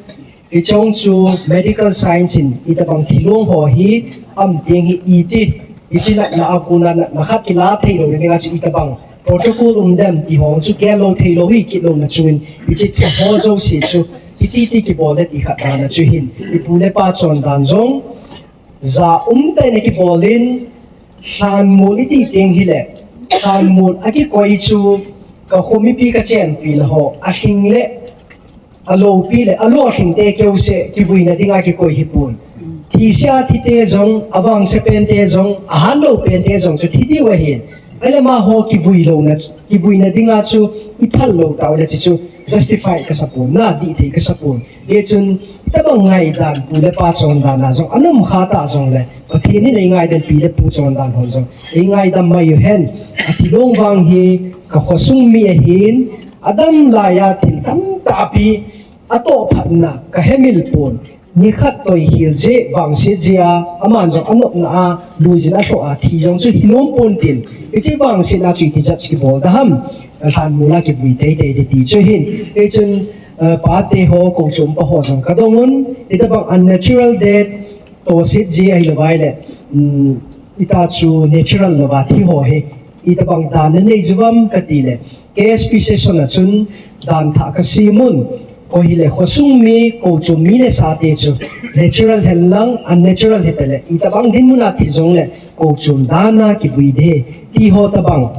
hiche chu medical science in itobang thilong ho hi, am teng hi iti, hiche natna a kona natna khat kila theilou dinga chu itobang protocol um dem ti ho chu gel lou theilou hi kit louna chungin, hiche thu ho jouse chu, hiti ti kibol le ti khat dan a chu hin, ipu le pa chondan jong, ja umtah in akibol in, lhanmol iti teng hile, lhanmol akikoi chu, kakho mipi kachenpi le ho, alhing le, aloupi le, alolhing te keuseh, kivuina dinga kikoi hipon. Thise a thi te jong, avangse pen te jong, ahatlou pen te jong chu thi diu ahin. Ahile amaho kivui louna, kivuina dinga chu, iphal lou tau le hiche chu, justify kasapon, na dih thei kasapon. Hichun, hitobang ngaidan pu le pa chondan a jong, ana um kha ta jongle, Pathen in eingaidan pi le pu chondan hon jong, eingaidam mai uhen, athilong vang hi, kakhosung mi ahin, adam laiya thil tamtah pi, atoh phatna, kahemil pon, nikhat toikhel jeh, vangset jeh a, aman jong anopna a, luijin alhoh a, thi jong chu hinom pon tin, hiche vangsetna chu iti jat kibol da ham, lhanmol a kivui teitei ding ti chu hin, hichun, pate ho, kochom pa ho jong kadong un, hitobang unnatural death, tohset jeh ahilou vaile, ita chu natural louva thi ho hi, itobang dan nanei uvam katile, K S P session a chun dan thah kasem un, koi hile khosung mi, kochom mi le sate chu, natural henlang, unnatural hitale, itobang dinmun a thi jongle, kochom dan a kivui ding, ti ho tobang,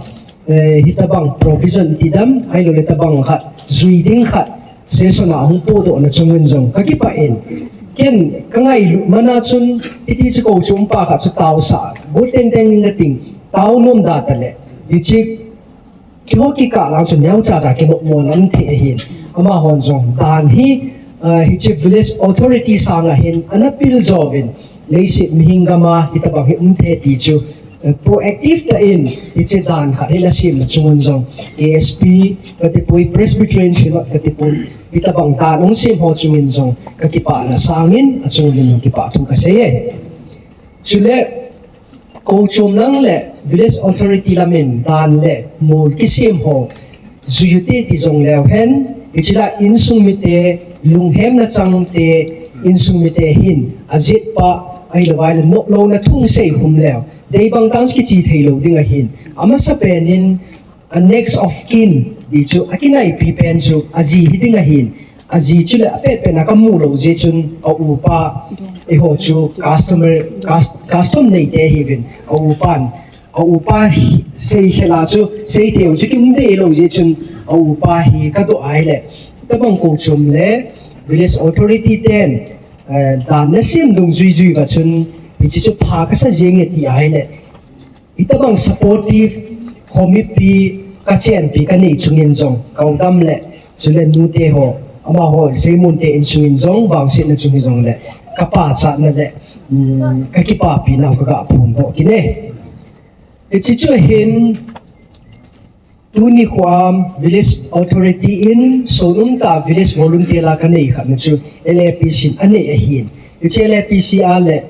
hitobang provision tidam, ahiloule tobang khat, jui ding khat, session a hung podohna chungun jong kakipah in. Ken kangailut mana chun, hiti chu kochom pa khat chu taosah, got tengteng in kating, tao nom da tale, hiche, keiho kikah lang chu neocha cha kinopmona um thei ahin. Amahon jong dan hi, hiche village authority sanga hin, ana pil jouvin, leiset mihing gam a hitobang hi um thei ti chu, proactive tah in, hiche dan khat hi nasemna chungun jong, K S P katipoi, Presbyterian Synod katipoi, hitobang dan hung sem ho chungin jong, kakipahna sangin, achungun jong kipah thu kasei e. Chule, kochom lang le village authority lamin dan le mol kisem ho, jui ute ti jongleu hen, hiche la insung mite, lunghemna changte, insung mite hin, ajetpa, ahilou vaile noplouna thu sei khum leu, deibang tah chu kiche theilou ding ahin, amasapen in, a next of kin ti chu, akinaipi pen chu, aji hiding ahin, aji chule apetpet a kamu lou jeh chun, aupa, eiho chu customer, custom neite ahiuvin, aupan, aupa seikhel a chu, seitheiu chu kium deilou jeh chun, aupa hi kadoh ahile, tobang kochom le village authority ten, dan nasem dungjuijuiva chun, hiche chu pha kasa jenge ti ahile, itobang supportive, khomipi, kachenpi kanei chungin jong, kaudam le, chule nute ho, amaho, Seimonte insungin jong, vangsetna chung hijongle, kapachatna le, kakipapinau kagaphondoh kit e. Hiche chu hin, tuni khoa village authority in, sonumtah village volunteer la kanei khatna chu, L A P C in anei ahin. Hiche L A P C a le,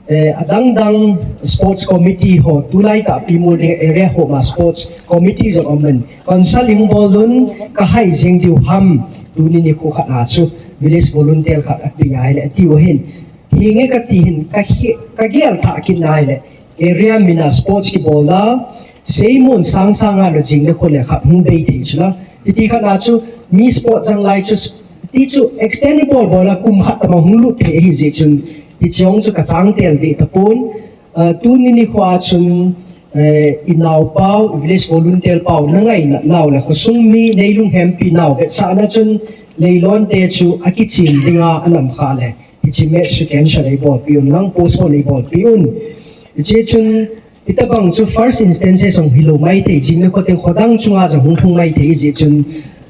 adangdang sports committee ho, tulaitah pi mol ding area ho ma sports committee jong aumin. Council in bol un, kahai jeng diu ham, tuni nikho khat a chu, village volunteer khat ape ahile atiu ahin. Hinge kati hin, kagel thah kit nahile, area mina sports kibol da, Seimon sangsanga lou jing le khole khat hung bei thei chula. Hiti khat a chu, mi sports jang lai chu, Ti chu extend ibol bol a kum khat tabang hung lut thei ahi jeh chun, hiche hung chu kachang tel deh tapon, ah, tuni nikho a chun, eh, inaopau, village volunteer pau, nangainat nau le, khosung mi neilunghempi nau, vetsahna chun, Leilon te chu akichim dinga anam kha le, hiche match chu cancel eibolpi un lang, postpone eibolpi un. Hiche chun, Hitabang chu first instances jong hilou maithei, jing le kho teng khodang chunga jong hung lhung maithei jeh chun,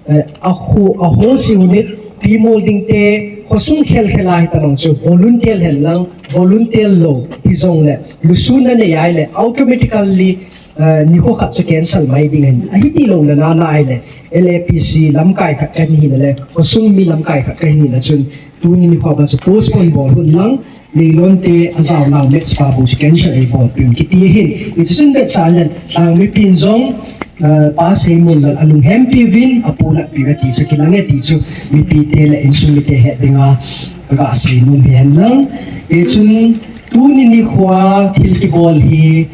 eh, a khu, a whole unit, pi molding te, khosung khel khel a hitabang chu volunteer hen lang, volunteer lou, hijongle, lusuna nei a ahile, automatically, eh, nikho khat chu cancel mai ding ahin. Ahi tilou na na na ahile, L A P C lamkai khat kahin hina le, khosung mi lamkai khat kahin hina chun, tuni nikho a chu postpone bol un lang, Leilon te ajaonau match pa bou chu cancel eibolpi un kiti ahin. Hiche chun vetsah le, lhang mipin jong, eh, Pa Seimon lal alunghempi uvin, apohnatpi uve ti chu kilang e ti chu mipi te le insung mite het dinga, kaga seinom hi hen lang. Hichun tuni nikho a thil kibol hi,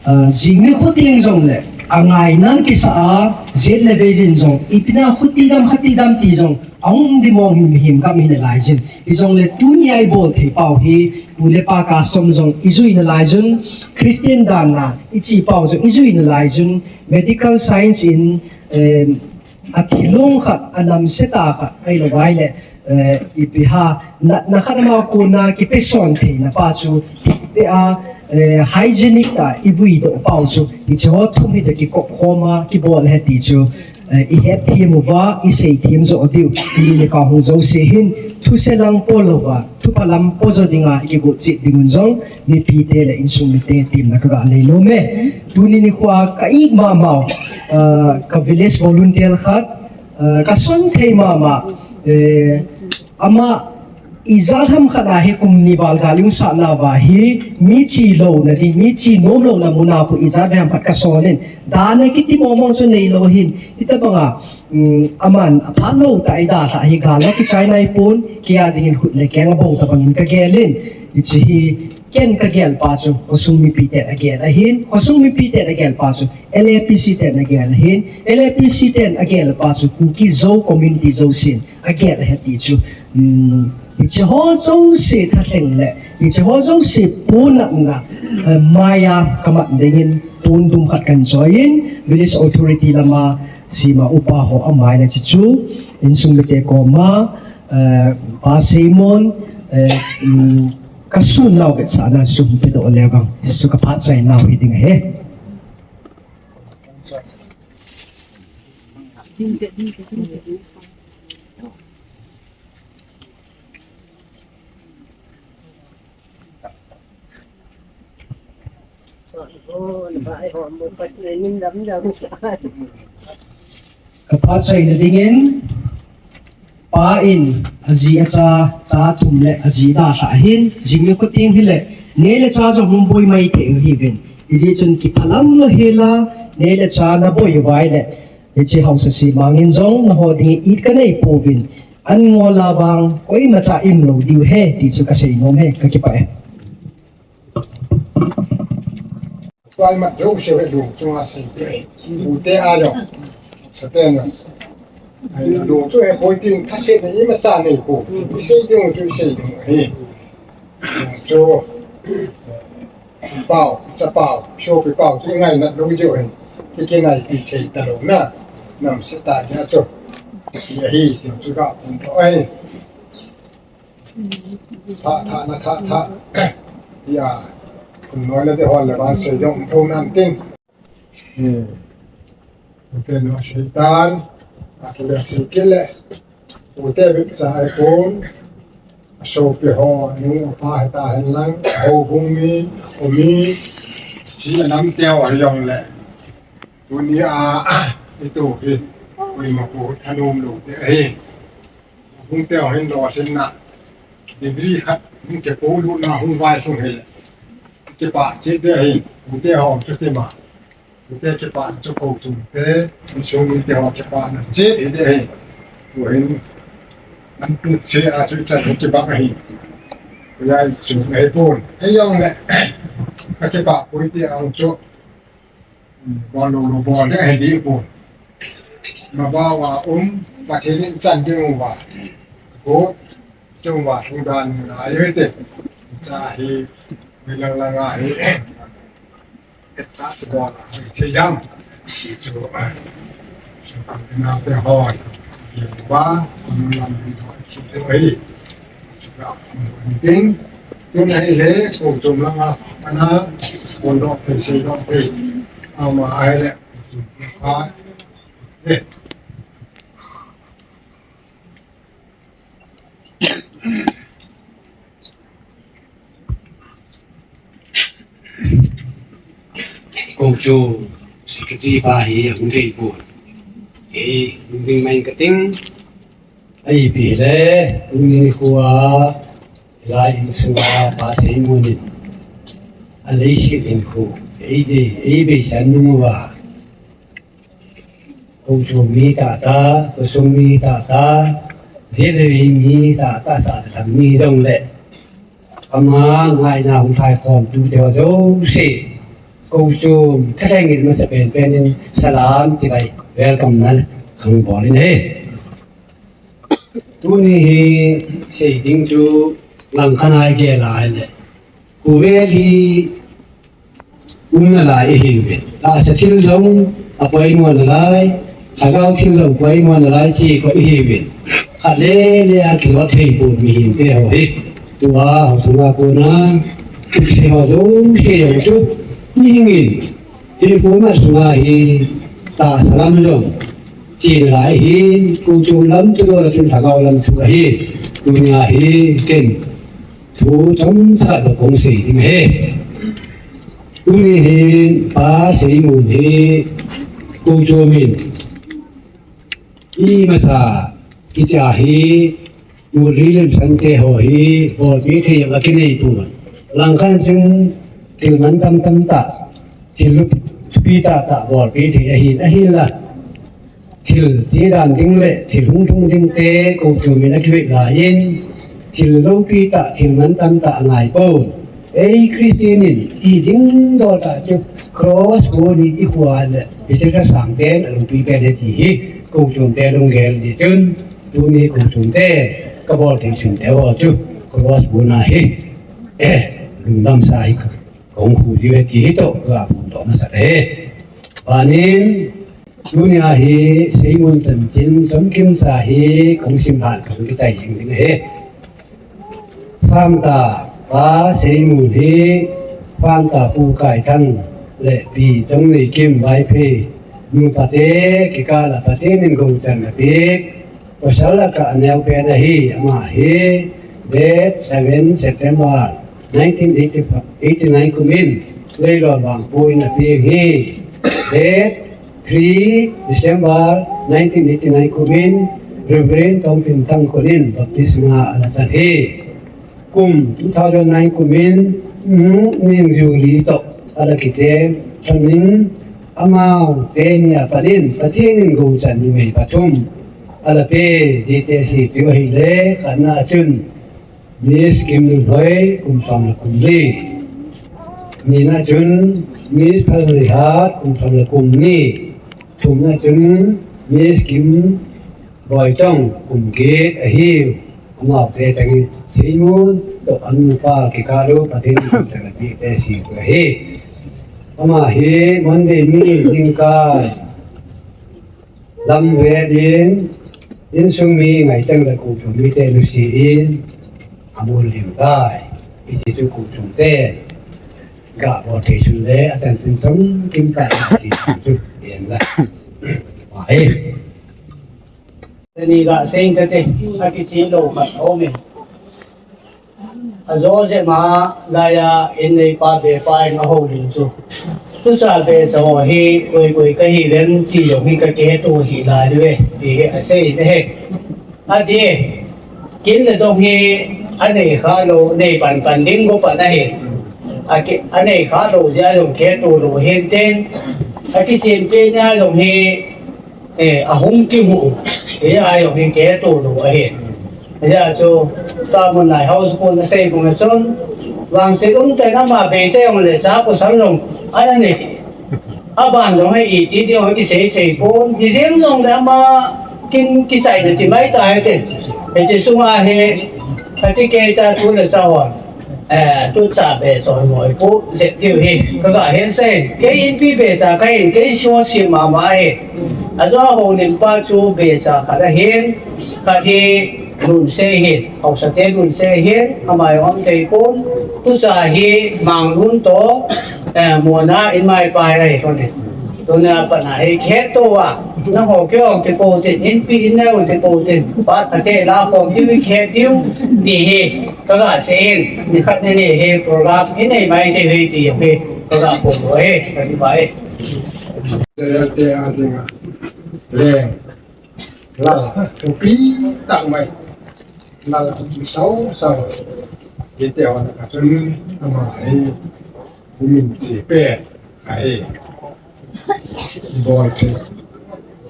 Ah, jing nikho teng jongle, angaina kisa a, jet le vei jin jong, ipi na khuti dam, khati dam ti jong, ahung um di mong hin mihem gam hi nalai jin. Hijongle tuni a ibol thei pau hi, pu le pa custom jong, ijui nalai jun, Christian dan a, ichi pau jong, ijui nalai jun, medical science in, eh, athilong khat, anamse tah khat, ahilou vai le, Eh, ipi ham, na, na khat ama kona kipeson theina pa chu, thipbeh a, eh, hygienic tah a ivui doh pau chu, hiche ho thum hi toh kikop khom a, kibol ahi ti chu, eh, ihet them uva, isei them jo diu, tuni nikho hung jouse hin, thuse lang po louva, thupha lam po jo dinga, ikigot cheh dingun jong, mipi te le insung mite temna kaga nei nom e. Tuni nikho a ka it mama u, eh, ka village volunteer khat, Eh, kason thei mama, eh, ama ijat ham khat a hi kum ni val gal ium sah nauva hi, mi che louna ding, mi che nom louna mun a khu ijat ve ham khat kason in. Dan a kiti mong mong chu neilou hin. Hitabang a, um, aman aphat lou tah a idalhah hi gal a kichai naipon, kei a dingin khut le keng abou tabang in kagel in. Hiche hi Ken kagel pa chu, khosung mipi ten agel ahin, khosung mipi ten agel pa chu, L A P C ten agel ahin, L A P C ten agel pa chu, Kuki Zo community jousen agel ahi ti chu, um, hiche ho jouse thalheng le, hiche ho jouse pohnatna, eh, maiya kamat dingin pon dum khat kahin choi in, village authority lama, sima upa ho amai le hiche chu, insung mite koma, eh, Pa Seimon, eh, um, Kasun nau vetsahna sum pedoh le vang, su kaphat chai nau hi ding ahi. Kaphat chaina dingin, pa in aji acha, cha thum le aji dalhah ahin, jing nikho teng hile, neh le chah jong hung boi maithei u ahiuvin. Hijeh chun kiphalam lou hela, neh le chah naboi uva ahile, hiche haosa semang in jong naho dingin it kanei pouvin, an ngol a vang koimacha um lou diu ahi, ti chu kasei nom e, kakipah e. Tua imat jouse hi lung chunga seipeh. Ute a jong. Sapen jong. Ai, lung chu hi boi tin thasetna imacha neipou. Isei ding chu isei ding ahi. Lung chu. Pau, chapau, sopi pau, chu ngaina lou jeh hin. Ki, kinaipi thei talou na. Namse tah jeh chu. Ahi, ti chu kaphong lou ahi. Tha, tha, na tha, tha. Ya. Khun noi na te hon le ban sei jong tho nan tin. Hmm. Te no sei tan. A kile sei kile. Ute vipsa ai pon. Sopi ho, nu pa heta hen lang. Houbung mi, apo mi. Si anam teu a jong le. Tuni a, itu hi. Koima pu thanom lou te ahi. Hung te hung hin lolhinna. Degree khat hung kipo lutna hung vailhung hile. Kipah cheh ding ahi. Hung te hung chu tima. Hung te kipah chu ko chung te. Hung chung hung te hung kipahna cheh ding ahi. Tuhin. An tu cheh a chu ichan hung kibang ahi. Koi a chu ahipon. Hijongle. Kakipah poi ti ang chu. Bol lou lou bol ding ahi dipon. Mabau a um, Pathen in chan ding uva. Ko chunga thu dan na yo te. Cha hi mi lang lang a hi. Cha se bo na hi te yam. Chu na pe ho. Ba lam ni ho chi te hi. Chu ka tin. Tin hi le ko chunga lang a. Ana ko do pe se do pe. Ama ai le. Ko chunga lang a. Ko chu secretary pa hi hung thei pon. Ei, hung ding mai ka ting. Ai pi le, hung ni khu a, lai in sunga pa sei mo ni. A lei si in khu. Ei de, ei be san nu wa. Ko chu mi tata, ko sung mi tata, jele mi tata sa thang mi jong le. Ama ngaina hung thai khom tu te ho jouse. Ko chu thaleng in masa pen pen in salam ti kai welcome na khang bol in he. Tuni hi sei ding chu lang khanai ge lai le. Ko vel hi umna lai ihiuvin. Tahsa thil jong apoimo nalai, lhagao thil jong poimo nalai ti ko ihiuvin. Khat le le a kilo thei pon mihem te ho hi. Tua ho sunga kona, thil se ho jouse jong chu, mihing in, hi kona sunga hi, tahsa lam jong, ti nalai hi, ko chom lam tu la chun lhagao lam tu la hi, tunia hi, ken. Thu chomcha khat kong sei ding ahi. Tuni hin Pa Seimun hi ko chom in imacha hitia hi Murli lim sante ho hi bolpi thei a kinei pon. Langkhat chun thil man tamtam tah, thil lup thupi tah tah bolpi thei ahin, ahinla. Thil che dan ding le thil hung lhung ding te ko chom in akivet lai in, thil loupi tah, thil man tam tah angai pon. Ei Christian in i ding dol tah chu cross bun hi i khual le i chu ka sang pen a loupi pen ahi ti hi ko chom te lunggel ni chun tuni ko chom te ka bol thei sun te ho chu cross bun ahi. Lungdam sa hi kong khu diu ahi ti hi toh ka phongdoh masa e. Panin Tunia hi Seimun chanchin chomkim sa hi kong sim dan kong kichai jing ding ahi. Fangta Pa Seimun hi Fangta Pu Kaithang le Pi Chongneikim Vaiphei nupa te kikah a Pathen in gochan apeh. Pasal a ka aneo pen ahi, ama hi date seven September nineteen eighty-nine kum in Leilon Vangpu in apeng hi. Date three December nineteen eighty-nine kum in Reverend Tongpin Thangkhut in baptisma ana chan hi. Kum two thousand nine kum in, mm, Ning Julie toh ala kiteng, thanin amau teni a panin, Pathen in gochan numei pathum ala pe, J T C tiu ahile, khatna chun Miss Kim Nunhoi, kum som le kum li. Nina chun Miss Phalneihat, kum som le kum ni. Thumna chun Miss Kim Boichong, kum get ahi. Amau te tangin Seimun toh anupa kikah u Pathen in gochan apeh te si u ahi. Ama hi Monday ni jingkah lam vet in, insung mi ngaichat le kochom mite nusi in, amun lim tai. Iti chu kochom te. Ga bol thei sun le, achanchin chomkim tai iti chu. Yen la. Ai. Teni ga seng tate, akichi lou khat aume. Ajo jep ma, laiya in neipa bepa in ahoulim chu. Tucha becha ho hi, koi koi kahi lem ti jong hi kakiheto hih lai diu ve, ti hi asei in ahi. Ati, kin le dong hi, anei khalou, nei pan pan ding bou pan ahi. Aki, anei khalou jeh a jong kiheto lou hinte. Akisempeh nia jong hi, Eh, ahung kimu. Hijeh a jong hi kiheto lou ahi. Hijeh a chu, tua mun lai house bung asei bang a chun, vangset umtah in ama bei tah jong le cha pasal jong ana nei. Aban jong hi iti ding jong kisei thei pon. Hijeng jong le ama Kin kichai na ti mai ta he te. He chi sunga he, kati ke cha tu le cha wa. Eh, tu cha be so mo pu, je tiu he. Ka ga he se. Ke in pi be cha ka in, ke so si ma ma he. A zo ho nin pa chu be cha ka da he. Ka he nun se he. Hausa te nun se he. Ama yong te kun. Tu cha he mang nun to. Eh, mo na in mai pa he to ne. Tuna pana he khet to wa. Na ho kyo ke po tin, in pi in neu te po tin. Pat ate la ko ki wi khet tiu. Ti he. Ka ga se in. Ni khat ne ne he program in nei mai te he ti he. Ka ga po he. Ka ti bai. Te a te nga. Le. La. Ko pi tak mai. La la pi sau sau. Ye te wa na ka tun ama he. Min chi pe. Ahi. Bol thei.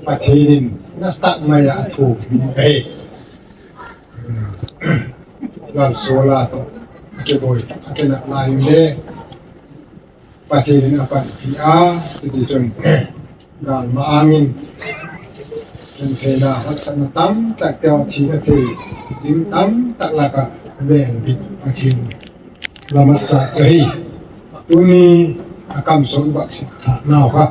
Pathen in nasatah mai a thu mi ahi. Lal sola to. Ake boi, ake nak lai le. Pathen in apan pi a, ti chun. Gal ma angin. Ken thei na haksatna tamtak teo thi na thei. Ding tamtak laka ven bit Pathen. Lamat cha ka hi. Tuni a kam sung bak sit tha nau kha.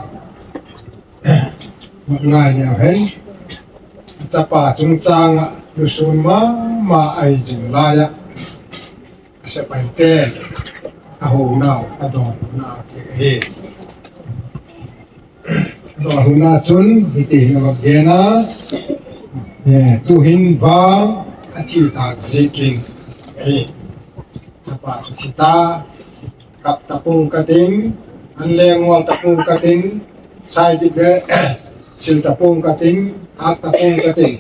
Bak ngai neo hen. Chapa chungchang a lusun mama ahi jing lai a. Sepai te. A ho nau, a don na ke he. Tua huna chun, hiti hin a va gen a, eh, tuhin vang, a thi tak zikin, eh, chapa chu thi ta, kap ta pung katin, an le ngol ta pung katin, sai ti be, sil ta pung katin, ak ta pung katin,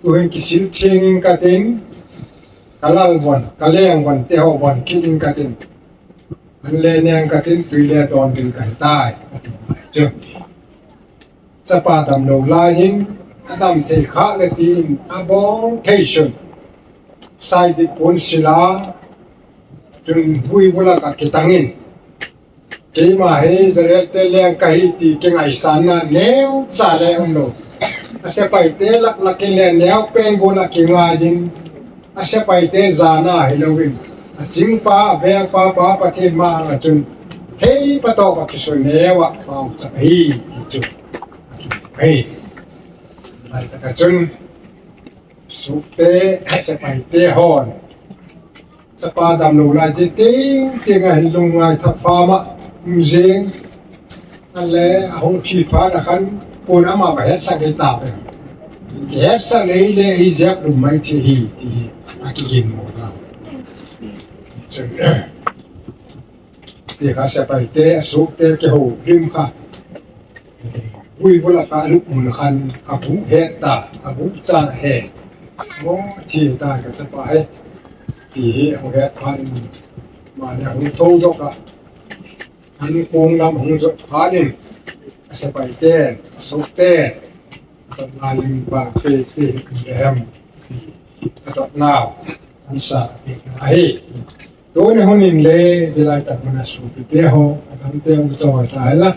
tuhin kisil thengin katin, ka lal von, ka leng von, te ho von, kitin katin. An le neng katin, tui le ton tin kahi tai, ati ngai chu. Chapa dam lou lai hin, a dam thei kha le tin, a bong thei sun. Sai dik pon sila, tun vui vula ka kitangin. Keima he Israel te leng kahi ti kingaisang na neo cha le um lou. A sepai te lak lak in le neo pen vula kingai jin. A sepai te jana hi louvin. A chingpa, a vengpa, pa Pathen ma anga chun. Thei pa to pa kisun neo a pau cha hi, ti chu. Hei. Lai ta ka chun. Sukte, a sepai te hon. Chapa dam lou lai ti ting ting a hin lungngai thap fam a. Um jing. Ale, a hung thi pha na khan, kun ama va hetsa kei ta pen. Hetsa lei le i jep lum mai thi hi, ti hi, a kigin mo na. Chun, ti kha sepai te, a sukte, ke ho, rim kha. Vui vula ka luk mun khan, a bu het ta, a bu chan het. Mo, thi ta ka chapa he. Ti hi, a hung het phan, ma ne a hung tho jo ka. An kong lam hung jot phat in, a sepai ten, a sop ten, a tot lai in bang te te hi kun le hem, a tot nau, an sa a pek na ahi. Tuni hun in le, jilai tak mana supi te ho, a dam te hung chawai ta hela,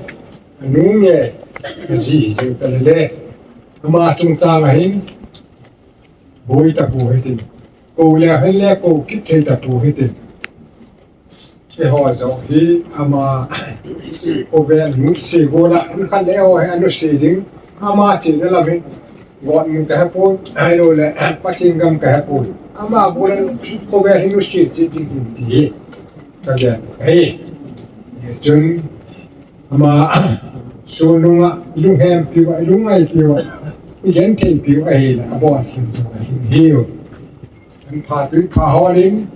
a nu nge, a ji hi jeng ta le le. Ama chungchang a hin, boi ta pu hitin. Ko le hen le ko kit thei ta pu hitin. Eiho jong hi ama khovel nusia gola, un khat le eiho hi anusia ding. Ama chena lam hi gon mun kahepon, ahilou le Pathen gam kahepon. Ama gola khovel hi nusia cheh ding hin ti hi. Ka gen hi. Chun ama sulnung a, lunghempiu a, lungngaipeu a, igentheipiu ahile, abon khin jong ahin hiu. An pha tui pha hol in,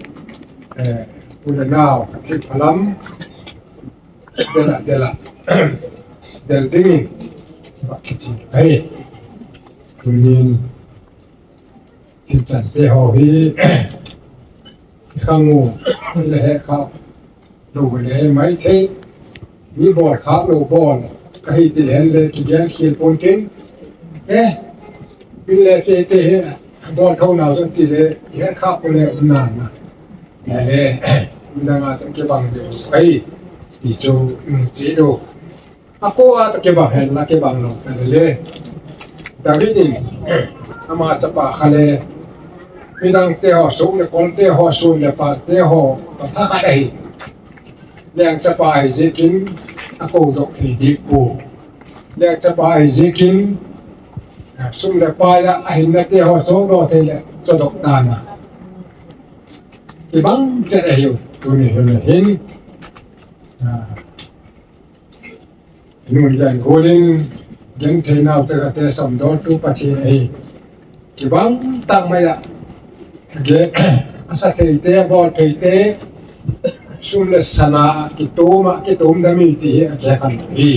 eh, u le nao, thil phalam, dela, dela, del dingin, bak kichi ahi. Tunin, thil chan te ho hi, i khang u, i le he kha, Lou le maithei, mi bol kha lou bol, kahi ti le hen le kigel khel pon tin. Eh, pin le te te he, bol tho na jong ti le, he kha pon le um na na. Le, um na nga tong kibang de, ai, ti chu, um, chi do. A ko a to kibang hen la kibang lou ta le le. David in ama chapa kha le midang te ho, sum le kol te ho, sum le pai te ho, patha khat ahi. Leng chapa ahi ziakin akou doh thei dih pu. Leng chapa ahi ziakin sum le pai a ahinna te ho chodoh thei le chodoh tana. Kibang chet ahiu, tuni hin hin. Ah. Nun len golin, gen thei nau te ka te samdol tu Pathen ahi. Kibang tah mai a. Ge, asa thei te, bol thei te, sum le sana, kitom a, kitom da mi ti hi, a ge kan hi.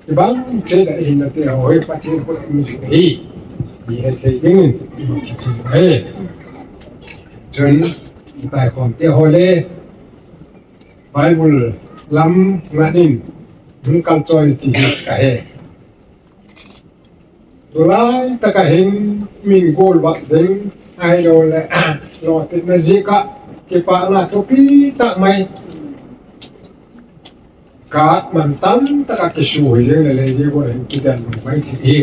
Kibang che da hi na te ho hi, Pathen ko mi si hi. Hi he thei ding, hi. Chun, tai kom te ho le, Bible lam ngat in hung kalchoi ti hi ka he. Tulai taka hin min gol vat ding ahilou le, lotepna jeh a kipana thupi tah mai. Kat man tam taka kisu hi jeng le le jeh a hin kidel mai ti hi.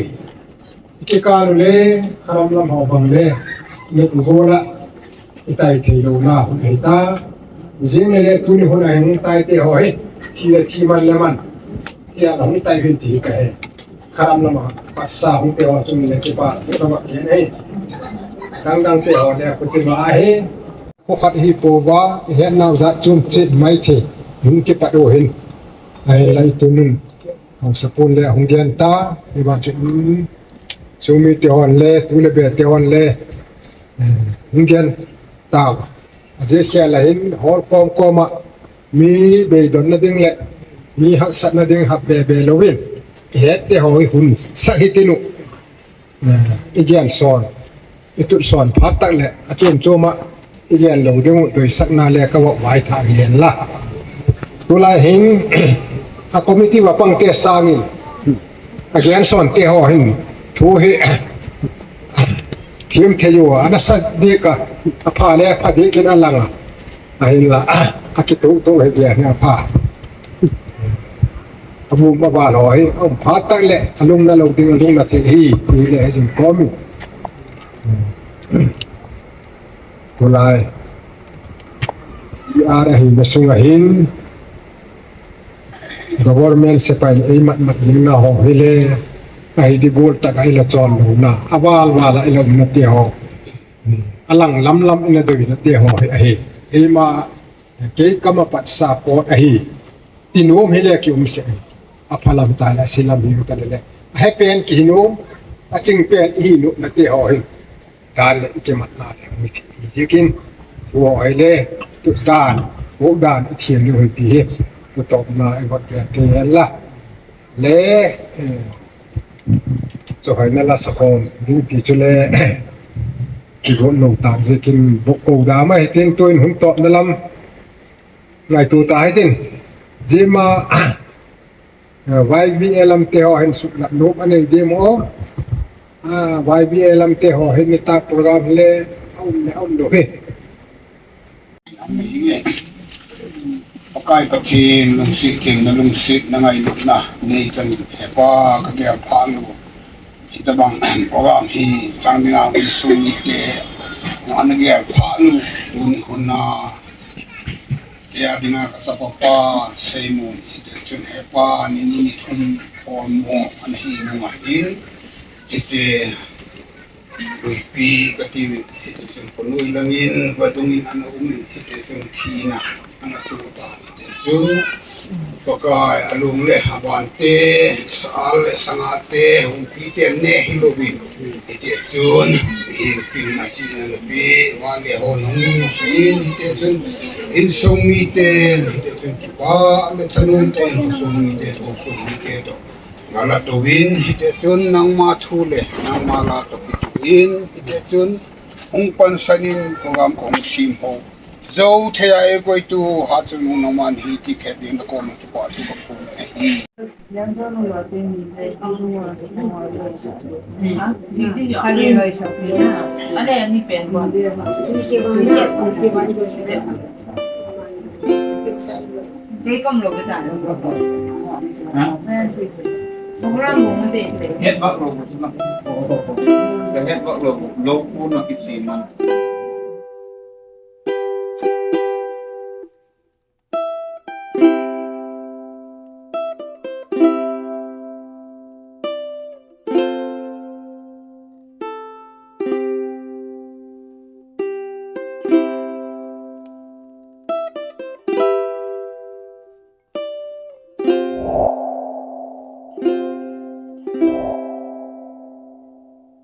Kikal u le, khalam lam ho bang le, nukhu gola, itai thei louna, hun hei ta. Jing le le tuni hun a hin tai te ho hi, thi le thi man le man. Tia la hung tai hin ti ka he. Khalam lam a, patsa hung te ho chung le kipa, ti ka ma ke nei. Dang dang te ho le, kuti ma he. Ko khat hi po va, he nau za chun chit mai the, hung kipat u hin. Ai lai tunun. Haosapu le hung gen ta, iba chu, um, sumi te hon le, tu le be te hon le, eh, hung gen ta. Ajeh khel a hin, hol kom kom a, mi beidonna ding le, mi haksatna ding hap be be louvin, ihet te ho hi hun sak hi tinu. Eh, i gen son, i tut son phat tak le, a chom chom a, i gen lou ding u, tuisakna le ka vah vai tha i gen la. Tulai hin, a committee va pang te sangin, a gen son te ho hin, thu hi, thim thei u, a nasa dik a, a pha le, pha dik in a lang a. Ahinla, a kituh tuh hi dia hi apha. Abu ma ba lo hi, um phat tak le, alung na lo ding, alung na thei hi, ti le hi jing komi. Tulai. I ara hi na sunga hin. Government sepai ei mat mat ling na ho hi le. Ahi di gol tak a ila chon lo na. Aval val a ila um na te ho. Alang lam lam ina doi na te ho hi ahi. Eima kei kama pat support ahi. Ti nom hi le ki um se. Apha lam ta le, asi lam hi ta le le. Ahe pen ki hi nom, aching pen i hi nom na te ho hi. Dan le i ki mat na le, mi ti, mi ti kin. Wo ai le, tu dan, wo dan i thiam ni ho ti hi. Tu top na i vat ke ke la. Le, eh, Chu hoi na la sa khom, ding ti chu le, kigon lo tak jeh in bok ko da ma hitin tuin hun topna lam. Ngaitu ta hitin. Jima, eh, Y B A lam te ho hin suklat nop anei dem o. Ah, Y B A lam te ho hin ni ta program le, aum le, aum lo he. Pakai Pathen, lungset theng na lungset na ngailutna, nei chan hepa ka gel pha lou. Hitabang program hi chang dinga insung te, na gel pha lou, tuni hun a. Kei a dinga ka chapa pa, Seimun, hiti chun hepa, ni ni ni thum, pon mo, ana hi nunga hin. Hiti Luipi kati, hiti chun khonung langin, vadungin ana umin, hiti chun thina ana tu ta, hiti chun Pakai alung le aban te, sa le sanga te, hungpi te ne hi louvin, hiti chun, hi pin na chi na le pi, va le ho nung sin, hiti chun, insung mi te, hiti chun, kipa le thanung te, insung mi te, insung mi te to. Ngala tovin, hiti chun nangma thu le, nangma la to kituin, hiti chun hung pansanin program kong sim ho. Jou thei a e koi tu, ha chun nangman hi ti khet ding na kom kipa thu ka pu na hi. Kei kom lo ka ta. Ha? Program mo mo de. Het bak lo mo na. Ka het bak lo mo. Lo ko na kit si man.